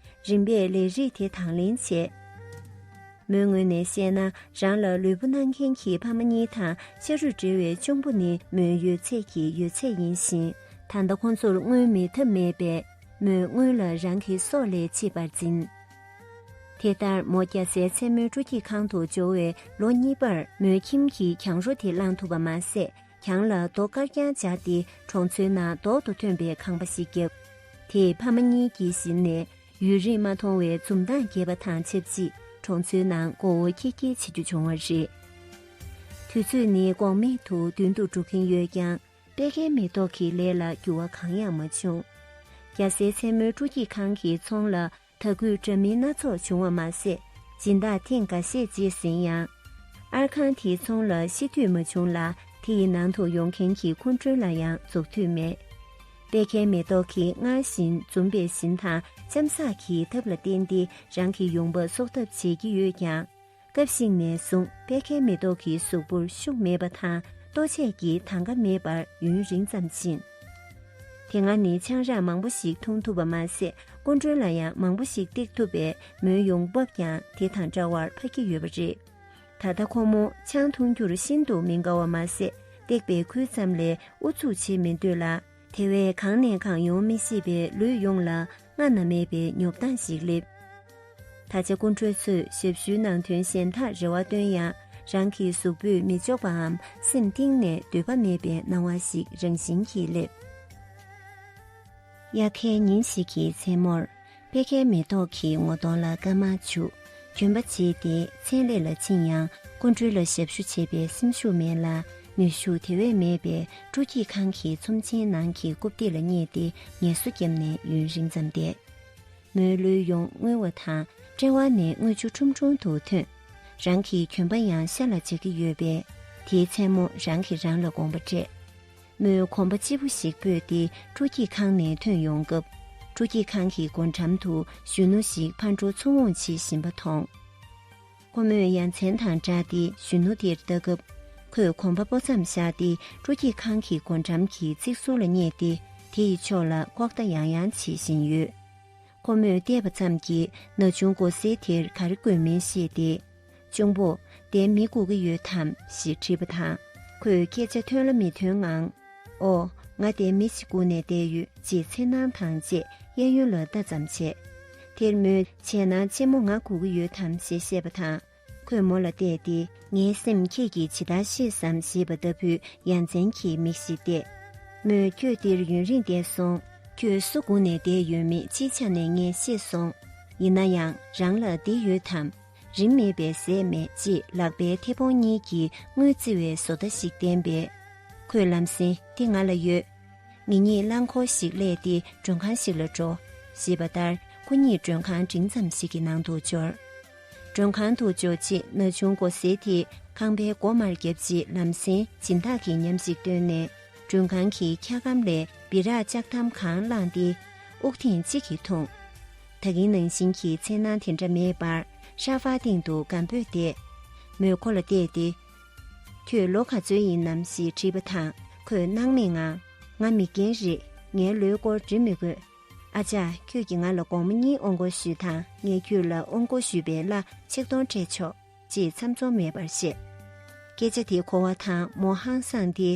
རིམ་པས་ལས་རིགས་དེ་དང་ལེན་བྱས། མོའི་ངོས་ནས་བཤད་ན། རང་ལ་ལུས་པོ་གནང་མཁན་གྱི་ཕ་མ་གཉིས་དང་ཤ་རུས་འབྲེལ་བའི་གཅུང་པོ་ནི་མོའི་ཡོད་ཚད་ཀྱི་ཡོད་ཚད་ཡིན་ཞིང་། ད་ལྟ་ཁོང་ཚོར་དངུལ་མེད་ཐབས་མེད་པས། མོས་དངུལ་ལ་རང་གི་སྲོག་ལས་ཆེ་བར་འཛིན། དེ་ལྟར་མོ་རྒྱ་སེ་མཚན་མོའི་སྤྲོ་སྐྱིད་ཁང་དུ་འབྱོར་བའི་ལོ་གཉིས་པར། མོའི་ཁྱིམ་གྱི་གྱང་རོ་དེ་བླངས་ཐུབ་པ་མ་ཟད། གྱང་ལ་རྡོ་དཀར་རྐྱང་སྦྱར་ཏེ། གྲོང་ཚོའི་ནང་རྡོག་ཏུ་ཐོན་པའི་ཁང་པ་ཞིག་བརྒྱབ། དེས་ཕ་མ་གཉིས་ཀྱི་གཞི་ནས་ཡུན་རིང་མ་མཐོང་བའི་འཛུམ་མདངས་རྒྱས་པ་དང་ཆབས་ཅིག། གྲོང་ཚོའི་ནང་མགོ་བོ་འཁྱིལ་འཁྱིལ་བྱེད་རྒྱུ་བྱུང་བ་རེད། དུས་ཚོད་ནི་འགོག་མེད་དུ་མདུན་དུ་འགྲོ་གིན་ཡོད་ཀྱང་། པད་ཁའི་མེ་ཏོག་གི་ལས་ལ་འགྱུར་བ་གང་ཡང་མ་བྱུང་། རྒྱ་སེ་མཚན་མོའི་སྤྲོ་སྐྱིད་ཁང་གི་ཚོང་ལ་ད་སྐུད་འདྲ་མིན་སྣ་ཚོགས་བྱུང་བ་མ་ཟད། སྦྱིན་བདག་ཐེངས་འགའ་ཤས་རྗེས་ཟིན་ཡང་། ཨར་ཁང་དེའི་ཚོང་ལ་ཤི་དུས་མ་བྱུང་ལ། དེ་ཡི་ནང་དུ་ཡོང་མཁན་གྱི་སྐུ་མགྲོན་ལ་ཡང་འཛུགས་འདོད་མེད། པད་ཁའི་མེ་ཏོག་གིས་སྔར་བཞིན་འཛུམ་པའི་བཞིན་དང་འཆམ་སག་གི་ཐབས་ལ་བརྟེན་ཏེ། རང་གི་ཡོང་འབབ་གསོག་ཐབས་བྱེད་ཀྱི་ཡོད་ཀྱང་། སྐབས་ཤིག་ནས་བཟུང་པད་ཁའི་མེ་ཏོག་གི་གཟུགས་པོར་ཤུགས་མེད་པ་དང་། ལྟོ་ཆས་ཀྱི་དང་ག་མེད་པར་ཡུན་རིང་ཙམ་ཕྱིན། དེ་སྔ་ནི་ཆང་རག་མང་པོ་ཞིག་འཐུང་ཐུབ་པ་མ་ཟད། སྐུ་མགྲོན་ལ་ཡང་མང་པོ་ཞིག་སྟེར་ཐུབ་པས། མོའི་ཡོང་འབབ་ཀྱང་དེ་དང་འདྲ་བར་འཕར་གྱི་ཡོད་པ་རེད། ད་ལྟ་ཁོ་མོ་ཆང་འཐུང་རྒྱུར་ཤིན་ཏུ་མི་དགའ་བ་མ་ཟད། སྟེགས་པའི་ཁུལ་ཙམ་ལས་ཨུ་ཚུགས་བྱེད་མི་འདོད་ལ། དེ་བས་གང་ནས་གང་ཡོང་མི་ཤེས་པའི་ལུས་ཡོངས་ལ་སྔ་ན་མེད་པའི་ཉོབ་ཐང་ཞིག་སླེབས། ད་ཆ་སྐུ་མགྲོན་ཚོས་ཞབས་ཞུའི་ནང་དོན་གཞན་དག་རེ་བ་བཏོན་ཡང་། རང་གི་གཟུགས་པོས་མི་ལྕོགས་པའམ་སེམས་གཏིང་ནས་འདོད་པ་མེད་པའི་སྣང་བ་ཞིག་རང་བཞིན་གྱིས་སླེབས། དབྱར་ཁའི་ཉིན་ཞིག་གི་མཚན་མོར། པད་ཁའི་མེ་ཏོག་གི་ངོ་གདོང་ལ་སྐར་མ་བྱུག་གྱོན་པ་བྱས་ཏེ། མཚན་ལས་ལ་ཕྱིན་ཡང་། སྐུ་མགྲོན་ལ་ཞབས་ཞུ་བྱེད་པའི་སེམས་ཤུགས་མེད་ལ། ནུས་ཤུགས་དེ་བས་མེད་པའི་སྤྲོ་སྐྱིད་ཁང་གི་ཚོམས་ཆེན་ནང་གི་རྐུབ་སྟེགས་ལ་བསྙེས་ཏེ། ངལ་གསོ་བརྒྱབ་ནས་ཡུན་རིང་ཙམ་བསྡད། མོའི་ལུས་ཡོངས་རྔུལ་བ་དང་། དཔྲལ་བ་ནས་རྔུལ་ཆུ་ཁྲུམ་ཁྲུམ་དུ་ཐོན། རང་གི་གྱོན་པ་ཡང་ཤ་ལ་འཇགས་ཀྱི་ཡོད་པས། དེའི་མཚན་མོ་རང་གིས་རང་ལ་དགོངས་པ་སྤྲད། མོས་གོམ་པ་སྤྱི་བོ་ཞིག་སྤོས་ཏེ། སྤྲོ་སྐྱིད་ཁང་ནས་ཐོན་ཡོང་སྐབས། སྤྲོ་སྐྱིད་ཁང་གི་སྒོ་འགྲམ་དུ་གཞོན་ནུ་ཞིག་ཕར་འགྲོ་ཚུར་འོང་བྱེད་བཞིན་པ་མཐོང་། ཁོ་མོས་ཡ་མཚན་དང་སྦྲགས་ཏེ་གཞོན་ནུ་དེར་ལྟ་སྐབས། ཁོས་གོམ་པ་སྤོ་མཚམས་བཞག་སྟེ། སྤྲོ་སྐྱིད་ཁང་གི་སྒོ་འགྲམ་གྱི་ཚིགས་ཟུར་ལ་བསྙེས་ཏེ། དེ་ཡི་ཕྱོགས་ལ་ལྐོག་ལྟ་ཡང་ཡང་བྱེད་བཞིན་ཡོད། ཁོ་མོས་བལྟས་པ་ཙམ་གྱིས། ན་ཆུང་མགོ་སེར་དེར་ག་རེ་དགོས་མིན་ཤེས་ཏེ། གཅུང་པོ། འདིར་མི་སྒུག་གི་ཡོད་དམ་ཞེས་དྲིས་པ་དང་། ཁོས་སྐད་ཆ་ཐོན་ལ་མི་ཐོན་ངང་། ཨོ། ང་འདིར་མི་ཞིག་སྒུག་ནས་བསྡད་ཡོད་ཅེས་འཚེར་སྣང་དང་བཅས་གཡས་གཡོན་ལ་ལྟ་ཙམ་བྱས། དེར་མོས། བྱས་ན་གཅེན་མོ་ང་སྒུག་གི་ཡོད་དམ་ཞེས་བཤད་པ་དང་། ཁོས་མོ་ལ་བལྟས་ཏེ། ངའི་སེམས་ཁྱེད་ཀྱིས་ཇི་ལྟར་ཤེས་སམ་ཞེས་པ་ལྟ་བུའི་ཡ་མཚན་གྱི་མིག་ཞིག་བལྟས། མོས། ཁྱོད་འདིར་ཡུན་རིང་བསྡད་སོང་། ཁྱོད་སུ་སྒུག་ནས་བསྡད་ཡོད་མེད་སྤྱིའི་ཆ་ནས་ངས་ཤེས་སོང་། ཡིན་ན་ཡང་རང་ལ་འདི་ཡོད་དམ། རིན་མེད་པའི་ཟས་མེད་ཅེས་ལག་པའི་མཐེ་བོང་གཉིས་ཀྱིས་དངུལ་བརྩི་བའི་བཟོ་ལྟ་ཞིག་བསྟན་པས། ཁོས་ལམ་སེང་དེ་ང་ལ་ཡོད། ངེད་གཉིས་རླངས་འཁོར་ཞིག་གླས་ཏེ་མགྲོན་ཁང་ཞིག་ལ་འགྲོ། ཞེས་པ་ལྟར་ཁོ་གཉིས་མགྲོན་ཁང་འབྲིང་ཙམ་ཞིག་གི་ནང་དུ་འབྱོར། མགྲོན་ཁང་དུ་འབྱོར་རྗེས་ན་ཆུང་སྒོ་ཟས་དེས་ཁང་པའི་སྒོ་མར་བརྒྱབ་རྗེས་ལམ་སེང་སྦྱིན་བདག་གི་ཉམས་ཤིག་བཏོན་ནས་མགྲོན་ཁང་གི་འཁྱག་སྒམ་ལས་སྦི་རག་ལྕགས་ཐམ་གང་བླངས་ཏེ་དབུགས་ཐེངས་གཅིག་གིས་འཐུང་། ད་གིན་ནང་བཞིན་གྱི་འཚེར་སྣང་དེ་འདྲ་མེད་པར་ཧྲ་ཧྥ་སྟེང་དུ་སྒམ་སྦོས་བསྡད། མོས་ཁོ་ལ་བལྟས་ཏེ། ཁྱོད་ལོ་ག་ཚོད་ཡིན་ནམ་ཞེས་དྲིས་པ་དང་ཁོས་སྣང་མེད་ངང་། ང་མི་རྒན་རེད། ངའི་ལོའི་སྐོར་འདྲི་མི་དགོས། ཨ་ཅག་ཁྱོད་ཀྱིས་ང་ལ་སྒོར་མོ་གཉིས་དབང་སྒོར་ཞུས་དང་ངས་ཁྱོད་ལ་དབང་སྒོར་ཞུས་པའི་གླ་ཆིག་སྟོང་སྤྲད་ཆོག་ཅེས་ཚམ་ཚོམ་མེད་པར་བཤད། སྐད་ཆ་དེ་གོ་བ་དང་མོ་ཧང་སངས་ཏེ།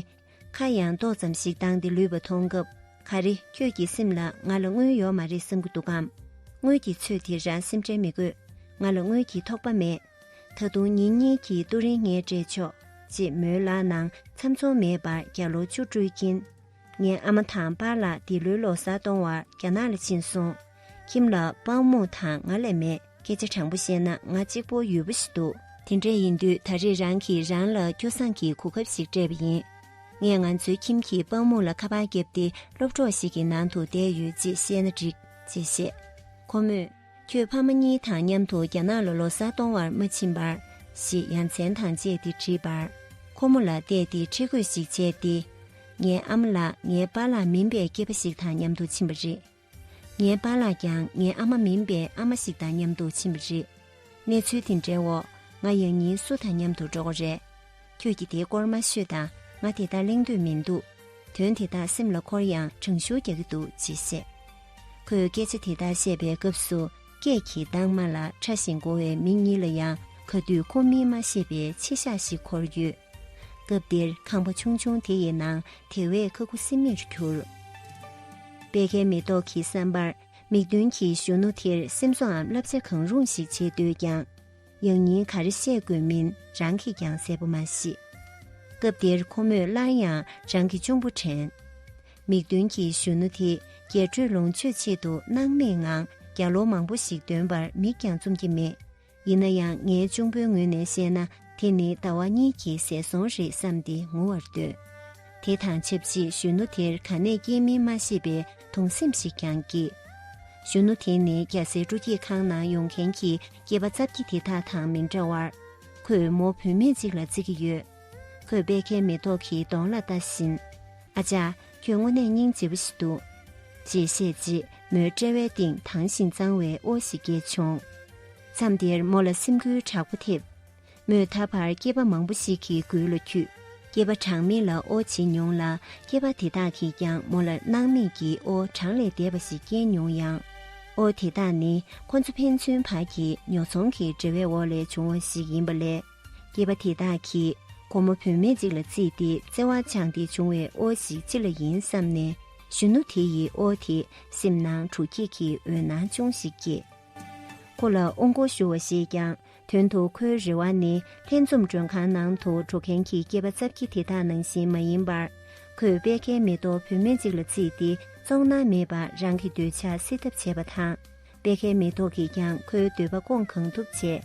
ཁ་ཡང་ཏོག་ཙམ་ཞིག་བཏང་སྟེ་ལུས་པ་མཐོང་སྐབས་ག་རེ་ཁྱོད་ཀྱི་སེམས་ལ་ང་ལ་དངུལ་ཡོད་མ་རེད་བསམ་གྱི་འདུག་གམ། དངུལ་གྱི་ཚོད་དེ་རང་སེམས་ཁྲལ་མི་དགོས། ང་ལ་དངུལ་གྱི་ཐོགས་པ་མེད། ད་དུང་ཉིན་གཉིས་ཀྱི་ཏུ་རིན་ངས་སྤྲད་ཆོག་ཅེས་མོའི་ལག་ནང་ཚམ་ཚོམ་མེད་པར་རྒྱ་ལོ་བཅུ་སྤྲོད་ཀྱིན། ངའི་ཨ་མ་དང་པཱ་ལགས་འདི་ལོའི་ལོ་གསར་གཏོང་བར་རྒྱ་ནག་ལ་ཕྱིན་སོང་། ཁྱིམ་ལ་པཱ་མུ་དང་ང་ལས་མེད། སྐད་ཆ་དྲང་པོ་བཤད་ན་ང་གཅིག་པོ་ཡུལ་པོ་ཞིག་འདུག་དེ་འདྲ་ཡིན་དུས་ད་རེས་རང་གིས་རང་ལ་སྐྱོ་སངས་ཀྱི་གོ་སྐབས་ཤིག་སྤྲད་པ་ཡིན། ངས་ང་ཚོའི་ཁྱིམ་གྱི་པཱ་མུ་ལ་ཁ་པར་བརྒྱབ་སྟེ་སློབ་གྲོགས་ཤིག་གི་ནང་དུ་བསྡད་ཡོད་ཅེས་བཤད་ན་འགྲིག་ཅེས་བཤད། ཁོ་མོས། ཁྱོད་ཕ་མ་གཉིས་དང་མཉམ་དུ་རྒྱ་ནག་ལ་ལོ་གསར་གཏོང་བར་མ་ཕྱིན་པར། ཞེས་ཡ་མཚན་དང་བཅས་ཏེ་དྲིས་པར། ཁོ་མོ་ལ་བལྟས་ཏེ་ཁྲེལ་དགོད་ཞིག་བྱས་ཏེ། ངའི་ཨ་མ་ལགས་ངའི་པཱ་ལགས་མིན་པའི་སྐྱེས་པ་ཞིག་དང་མཉམ་དུ་ཕྱིན་པ་རེད། ངའི་པཱ་ལགས་ཀྱང་ངའི་ཨ་མ་མིན་པའི་ཨ་མ་ཞིག་དང་མཉམ་དུ་ཕྱིན་པ་རེད། གནས་ཚུལ་དེ་འདྲའི་འོག་ང་ཡང་སྙིང་སུ་དང་མཉམ་དུ་འགྲོ་དགོས་རེད། ཁྱོད་ཀྱིས་དེའི་སྐོར་མ་ཤོད་དང་ང་དེ་ལྟར་གླེང་འདོད་མི་འདུག་དོན་དེ་དག་སེམས་ལ་འཁོར་ཡང་དྲང་ཤུར་རྒྱག་གི་འདུག་ཅེས་བཤད། ཁོས་སྐད་ཆ་དེ་དག་བཤད་པའི་སྐབས་སུ་སྐད་ཀྱི་གདངས་དམའ་ལ་ཕྲ་ཞིང་གོ་བའི་མི་གཉིས་ལ་ཡང་ག་དུས་ཁོ་མིན་མ་ཤེས་པའི་ཕྱི་ཤག་ཞིག་འཁོར་ཡོད། སྐབས་དེར་ཁང་པ་ཆུང་ཆུང་དེ་ཡི་ནང་དེ་བས་ཁ་ཁུ་སིམ་མེར་གྱུར། པད་ཁའི་མེ་ཏོག་གི་བསམ་པར་མིག་མདུན་གྱི་གཞོན་ནུ་དེར་སེམས་གསོའམ་བསླབ་བྱ་གང་རུང་ཞིག་བྱེད་འདོད་ཀྱང་། ཡང་སྙིང་ག་རེ་བཤད་དགོས་མིན་རང་གིས་ཀྱང་གསལ་པོ་མ་ཤེས། སྐབས་དེར་ཁོ་མོས་སླར་ཡང་རང་གི་གཅུང་པོ་དྲན། མིག་མདུན་གྱི་གཞོན་ནུ་དེ་རྒྱས་སྤྲོས་ལོངས་སྤྱོད་ཆེད་དུ་སྣང་མེད་ངང་རྒྱ་ལོ་མང་པོ་ཞིག་འདོན་པར་མིག་ཀྱང་བཙུམ་གྱི་མེད། ཡིན་ན་ཡང་ངའི་གཅུང་པོའི་ངོས་ནས་བཤད་ན་དེ་ནི་ཟླ་བ་གཉིས་ཀྱི་ཟས་སོང་རེད་བསམ་སྟེ་ངུ་བར་འདོད། དེ་དང་ཆབས་ཅིག་གཞོན་ནུ་དེར་ག་ནས་སྐྱེས་མིན་མ་ཤེས་པའི་གདུང་སེམས་ཤིག་ཀྱང་སྐྱེས། གཞོན་ནུ་དེ་ནི་རྒྱ་སེར་སྤྲོ་སྐྱིད་ཁང་ནང་ཡོང་མཁན་གྱི་སྐྱེས་པ་རྩ་བརྒྱད་དེ་དག་དང་མི་འདྲ་བར། ཁོས་མོ་བུད་མེད་ཅིག་ལ་བརྩི་གི་ཡོད། ཁོས་པད་ཁའི་མེ་ཏོག་གི་གདོང་ལ་ལྟ་བཞིན། ཨ་ཅག་ཁྱོད་དངོས་གནས་སྙིང་རྗེ་པོ་ཞིག་འདུག་ཅེས་བཤད་རྗེས་མོའི་དཔྲལ་བའི་སྟེང་དྭངས་ཤིང་གཙང་བའི་དབོ་ཞིག་སྐྱེས་བྱུང་། མཚམས་དེར་མོ་ལ་སེམས་འགུལ་དྲག་པོ་ཐེབས། མོས་ད་བར་སྐྱེས་པ་མང་པོ་ཞིག་གི་མགུལ་ལ་འཁྱུད། སྐྱེས་པ་གྲངས་མེད་ལ་དབོ་བྱིན་མྱོང་ལ་སྐྱེས་པ་དེ་དག་གིས་ཀྱང་མོ་ལ་སྣང་མེད་ཀྱིས་དབོ་གྲངས་ལས་འདས་པ་ཞིག་སྐྱེས་མྱོང་ཡང་། དབོ་དེ་དག་ནི་ཁོ་ཚོ་ཕན་ཚུན་བར་གྱི་ཉོ་ཚོང་གི་འབྲེལ་བའི་འོག་ལས་བྱུང་བ་ཞིག་ཡིན་པ་ལས། སྐྱེས་པ་དེ་དག་གིས་སྒོར་མོ་བུད་མེད་ཅིག་ལ་བརྩིས་ཏེ་བརྩེ་བ་སྦྱངས་ཏེ་བྱུང་བའི་དབོ་ཞིག་ཅི་ལ་ཡིན་བསམ་ནས་གཞོན་ནུ་དེ་ཡི་དབོ་དེ་སེམས་ནང་འཁྲུག་སྐྱེད་ཀྱི་འོད་སྣང་ཅུང་ཞིག་སྐྱེས། ཁོ་ལ་དབང་བསྐུར་ཞུ་བ་ཞེས་ཀྱང་དོན་དུ་ཁོའི་རེ་བ་ནི་ལྷན་འཛོམས་མགྲོན་ཁང་ནང་དུ་འགྲོ་མཁན་གྱི་སྐྱེས་པ་རྩ་བརྒྱད་དེ་དག་ནང་བཞིན་མ་ཡིན་པར། ཁོས་པད་ཁའི་མེ་ཏོག་བུད་མེད་ཅིག་ལ་བརྩིས་ཏེ་བཙོང་ན་མེད་པར་རང་གི་འདོད་ཆགས་སེལ་ཐབས་བྱས་པ་དང་། པད་ཁའི་མེ་ཏོག་གིས་ཀྱང་ཁོའི་འདོད་པ་སྐོང་གང་ཐུབ་བྱས།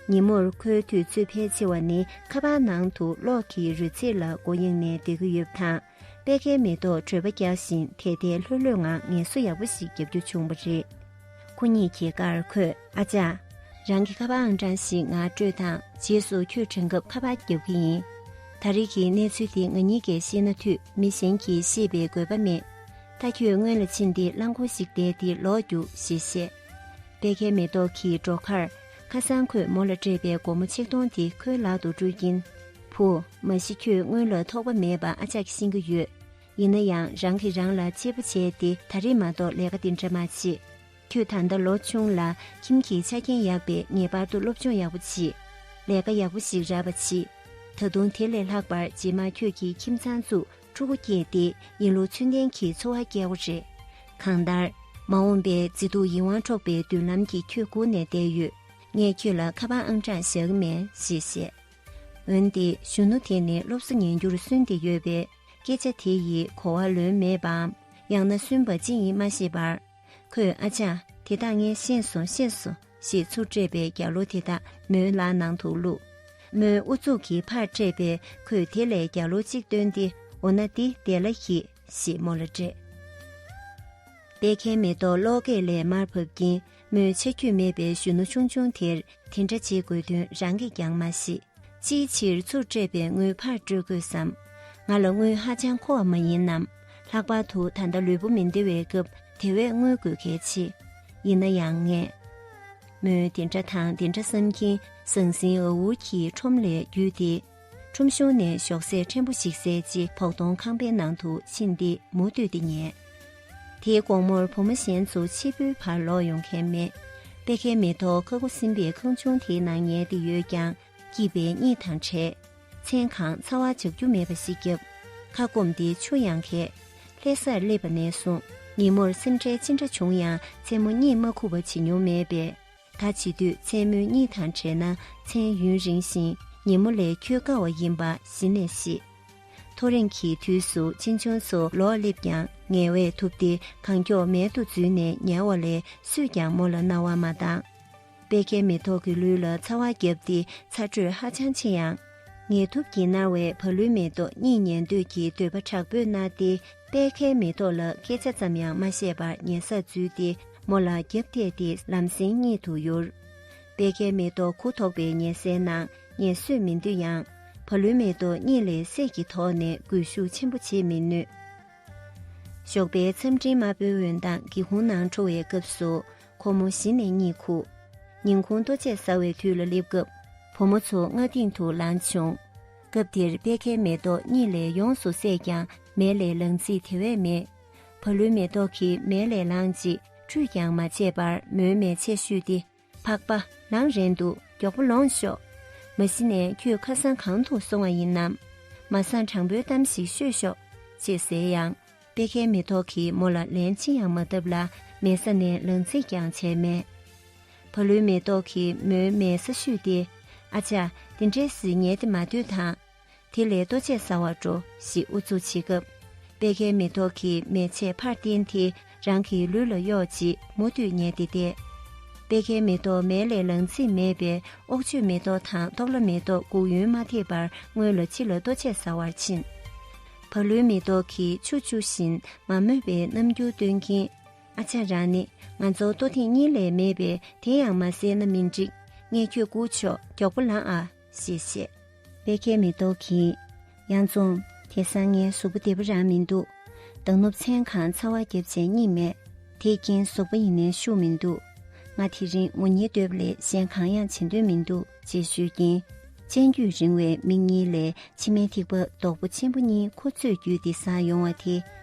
ཉིན་མོར་ཁོའི་དུས་ཚོད་ཕལ་ཆེ་བ་ནི་ཁ་པར་ནང་དུ་གློག་གི་རོལ་རྩེད་ལ་མགོ་གཡེང་ནས་སྡོད་ཀྱི་ཡོད་པ་དང་། པད་ཁའི་མེ་ཏོག་བྲོད་པ་རྒྱག་བཞིན་དལ་དལ་ལྷོད་ལྷོད་ངང་ངལ་གསོ་ཡག་པོ་ཞིག་བརྒྱབ་རྒྱུ་བྱུང་བ་རེད། ཁོ་གཉིས་ཀྱི་བཀའ་ཁོས་ཨ་ཅག་རང་གི་ཁ་པར་ཨང་གྲངས་ཤིག་ང་སྤྲོད་དང་རྗེས་སུ་ཁྱོད་དྲན་སྐབས་ཁ་པར་རྒྱབ་ཀྱི་ཡིན། ད་རེས་ཀྱི་གནས་ཚུལ་འདི་ང་གཉིས་ཀས་ཤེས་ན་འཐུས་མི་གཞན་གྱིས་ཤེས་པའི་དགོས་པ་མེད། ད་ཁྱོད་སྔོན་ལ་ཕྱིན་ཏེ་རླངས་འཁོར་ཞིག་བསྡད་དེ་ལོག་རྒྱུགས་ཞེས་བཤད། པད་ཁའི་མེ་ཏོག་གི་འགྲོ་ཁར་ཁ་སང་ཁོས་མོ་ལ་སྤྲད་པའི་སྒོར་མོ་ཆིག་སྟོང་དེ་ཁོའི་ལག་ཏུ་སྤྲོད་ཀྱིན། བུ། མ་གཞི་ཁྱོད་སྔོན་ལ་ཐོགས་པ་མེད་པ་ཨ་ཅག་གིས་ཤེས་ཀྱི་ཡོད། ཡིན་ན་ཡང་རང་གིས་རང་ལ་གཅེས་པོ་བྱས་ཏེ་ད་རེས་མ་གཏོགས་ལས་ཀ་འདི་འདྲ་མ་བྱེད། ཁྱོད་ད་ལྟ་ལོ་ཆུང་ལ་ཁྱིམ་གྱི་ཆ་རྐྱེན་ཡག་པས་ངེས་པར་དུ་སློབ་སྦྱོང་ཡག་པོ་བྱེད། ལས་ཀ་ཡག་པོ་ཞིག་རག་པ་བྱེད། ད་དུང་དེ་ལས་ལྷག་པར་རྗེས་མ་ཁྱོད་ཀྱིས་ཁྱིམ་ཚང་བཙུགས་ཕྲུ་གུ་སྐྱེས་ཏེ་ཡིན་ལུགས་ཚུལ་ལྡན་གྱི་འཚོ་བ་སྐྱེལ་དགོས་རེད། གང་ལྟར། མ་འོངས་པའི་མཛེས་སྡུག་ཡིད་དབང་འཕྲོག་པའི་མདུན་ལམ་གྱི་ཁྱོད་སྒུག་ནས་བསྡད་ཡོད། ངས་ཁྱོད་ལ་ཁ་པར་ཨང་གྲངས་བཞག་གི་མེད་ཞེས་བཤད། འོན་ཏེ་གཞོན་ནུ་དེ་ནི་སློབ་གསོ་ཉན་རྒྱུར་སུན་ཏེ་ཡོད་པས་སྐད་ཆ་དེ་ཡིས་གོ་བ་ལོན་མེད་པའམ་ཡང་ན་སུན་པ་ཅི་ཡིན་མ་ཤེས་པར། ཁོས་ཨ་ཅག་དེ་དག་ངས་ཤེས་སོང་ཤེས་སོང་ ཞེས་ཚུར་སྤྲད་པའི་རྒྱ་གློ་དེ་དག་མོའི་ལག་ནང་དུ་བླུགས། མོའི་ཨུ་ཚུགས་ཀྱིས་ཕར་སྤྲད་པས་ཁོས་དེ་ལས་རྒྱ་གློ་གཅིག་བཏོན་ཏེ། འོ་ན་འདི་དེ་ལ་གྱིས་ཞེས་མོ་ལ་སྤྲད། པད་ཁའི་མེ་ཏོག་གློག་སྐས་ལས་མར་བབས་ཀྱིན་མོའི་ཆ་རྒྱུས་མེད་པའི་གཞོན་ནུ་ཆུང་ཆུང་དེར་དེ་འདྲ་བྱེད་དགོས་དོན་རང་གིས་ཀྱང་མ་ཤེས། ཅིའི་ཕྱིར་ཚུར་སྤྲད་པའི་དངུལ་ཕར་སྤྲོད་དགོས་སམ། ང་ལ་དངུལ་ཧ་ཅང་མཁོ་བ་མ་ཡིན་ནམ། ལྷག་པར་དུ་ད་ལྟ་ལུས་པོ་མི་བདེ་བའི་སྐབས་དེ་བས་དངུལ་དགོས་གལ་ཆེ། ཡིན་ན་ཡང་ངས། མོས་དེ་འདྲ་དང་དེ་འདྲ་བསམ་གྱིན་ཟང་ཟིང་ཨ་འུར་གྱིས་ཁྲོམ་ལས་བརྒྱུད་དེ། ཁྲོམ་གཞུང་ནས་ཞོགས་ཟས་ཕྲན་བུ་ཞིག་བཟས་རྗེས་བོགས་གཏོང་ཁང་པའི་ནང་དུ་ཕྱིན་ཏེ་མུ་མཐུད་དེ་ཉལ། དེའི་དགོང་མོར་བུ་མོ་གཞན་ཚོ་ཕྱི་པོའི་བར་ལོག་ཡོང་མཁན་མེད། པད་ཁའི་མེ་ཏོག་ཁ་ཁུ་སིམ་པའི་ཁང་ཆུང་དེའི་ནང་ཉལ་ཏེ་ཡོད་ཀྱང་། སྐྱིད་པའི་གཉིད་དང་བྲལ། མཚན་གང་ཚ་བ་འཇགས་རྒྱུ་མེད་པ་ཞིག་བརྒྱབ། ཁ་སྐོམ་སྟེ་ཆུ་ཡང་གས། ལྷ་སར་སླེབས་པ་ནས་བཟུང་ཉིན་མོར་སེམས་ཁྲལ་ཅི་འདྲ་བྱུང་ཡང་མཚན་མོ་གཉིད་མ་ཁུག་པ་བྱེད་མྱོང་མེད་པས། ད་བྱེད་དུས་མཚན་མོའི་གཉིད་དང་བྲལ་ན་མཚན་ཡུན་རིང་ཞིང་ཉིན་མོ་ལས་འཁྱོལ་དཀའ་བ་ཡིན་པ་གཞི་ནས་ཤེས། ཐོ་རེངས་ཀྱི་དུས་སུ་གཅེན་གཅུང་ཚོ་ལོག་སླེབས་ཀྱང་ངལ་བས་ཐུབ་སྟེ་གང་མགྱོགས་མལ་དུ་འཛུལ་ནས་ཉལ་བ་ལས་སུས་ཀྱང་མོ་ལ་རྣ་བ་མ་བཏང་། པད་ཁའི་མེ་ཏོག་གི་ལུས་ལ་ཚ་བ་བརྒྱབ་སྟེ་ཚ་དྲོད་ཧ་ཅང་ཆེ་ཡང་། ངལ་དུབ་ཀྱིས་མནར་བའི་བ་ལུའི་མེ་ཏོག་གཉིད་ཉལ་འདོད་ཀྱི་འདོད་པ་དྲག་པོས་མནར་ཏེ། པད་ཁའི་མེ་ཏོག་ལ་སྐད་ཆ་ཙམ་ཡང་མ་བཤད་པར་ཉལ་སར་འཛུལ་ཏེ་མོ་ལ་རྒྱབ་གཏད་དེ་ལམ་སེང་གཉིད་དུ་ཡུར། པད་ཁའི་མེ་ཏོག་གུ་དོག་པའི་ཉལ་སའི་ནང་ངལ་གསོས་མི་འདོད་ཡང་། བ་ལུའི་མེ་ཏོག་གཉིད་ལས་སད་ཀྱི་དོགས་ནས་སྒུལ་ཤུགས་ཆེན་པོ་བྱེད་མི་ནུས། ཞོགས་པའི་མཚམས་སྤྲིན་དམར་པོའི་འོད་མདངས་སྒེའུ་ཁུང་ནང་འཕྲོ་བའི་སྐབས་སུ། ཁོ་མོ་གཞི་ནས་གཉིད་ཁུག་ཉིན་གུང་ལྟོ་ཆས་ཟ་བའི་དུས་ལ་སླེབས་སྐབས། བུ་མོ་ཚོ་སྔ་རྟིང་དུ་ལངས་བྱུང་། སྐབས་དེར་པད་ཁའི་མེ་ཏོག་གཉིད་ལས་ཡོངས་སུ་སད་ཀྱང་མལ་ལས་ལངས་རྩིས་དེ་བས་མེད། བ་ལུའི་མེ་ཏོག་གིས་མལ་ལས་ལངས་རྗེས་ཁྲུས་ཀྱང་མ་བྱས་པར་མོའི་མལ་ཆས་བཤུས་ཏེ། ཕག་པ། ལངས་རན་འདུག་མགྱོགས་པོ་ལོངས་ཤོག་མ་གཞི་ནས་ཁྱོད་ཁ་སང་གང་དུ་སོང་བ་ཡིན་ནམ། མ་སང་དྲང་པོའི་གཏམ་ཞིག་ཤོད་ཤོག་ཅེས་ཟེར་ཡང་། པད་ཁའི་མེ་ཏོག་གིས་མོ་ལ་ལན་ཅི་ཡང་མ་བཏབ་ལ་མལ་ས་ནས་ལངས་རྩིས་ཀྱང་བྱས་མེད། བ་ལུའི་མེ་ཏོག་གིས་མོའི་མལ་ས་བཤུས་ཏེ། ཨ་ཅག་དེ་འདྲའི་ཟིག་ཉལ་ཏེ་མ་སྡོད་དང་། དེ་ལས་ལྟོ་ཆས་ཟ་བར་འགྲོ་ཞེས་ཨུ་ཚུགས་བྱེད་སྐབས། པད་ཁའི་མེ་ཏོག་གིས་མལ་ཆས་ཕར་བསྟན་ཏེ་རང་གི་ལུས་ལ་གཡོགས་རྗེས་མུ་མཐུད་ཉལ་ཏེ་བསྡད། པད་ཁའི་མེ་ཏོག་མལ་ལས་ལངས་རྩིས་མེད་པས་ཨོག་ཆོས་མེ་ཏོག་དང་ཏོག་ལ་མེ་ཏོག་སྒུག་ཡུན་མ་ཐེབས་པར་སྔོན་ལ་ཕྱི་ལ་ལྟོ་ཆས་ཟ་བར་ཕྱིན། བ་ལུའི་མེ་ཏོག་གིས་ཆུ་བཅུ་བཞིན་མ་རྨོས་པའི་རྣམ་འགྱུར་སྟོན་གྱིན། ཨ་ཅག་རང་ནི་ང་ཚོ་ལྟོ་ཐེངས་གཉིས་ལས་མེད་པས་དེ་ཡང་མ་ཟས་ན་མི་འགྲིག་ངས་ཁྱོད་སྒུག་ཆོག་མགྱོགས་པོ་ལངས་ཨ། ཞེས་བཤད། པད་ཁའི་མེ་ཏོག་གིས། ཡང་ཙོང་། དེང་སང་ངའི་གཟུགས་པོ་བདེ་པོ་རང་མི་འདུག་མདང་ནུབ་མཚན་གང་ཚ་བ་བརྒྱབ་བྱས་གཉིད་མེད། དེ་རྐྱེན་གཟུགས་པོ་ཡིན་ནའི་ཤུགས་མི་འདུག་ང་དེ་རིང་ངུ་ཉལ་སྡོད་པ་ལས་གཞན་གང་ཡང་བྱེད་འདོད་མི་འདུག་ཅེས་ཞུས་ཀྱིན། སྤྱན་དཀྱུས་རིང་བའི་མིག་གཉིས་ལས་མཆི་མའི་ཐིགས་པ་རྡོག་པོ་ཆེན་པོ་གཉིས་ཁོ་ཚོས་བརྒྱུད་དེ་ཟག་ཡོང་བ་དེ།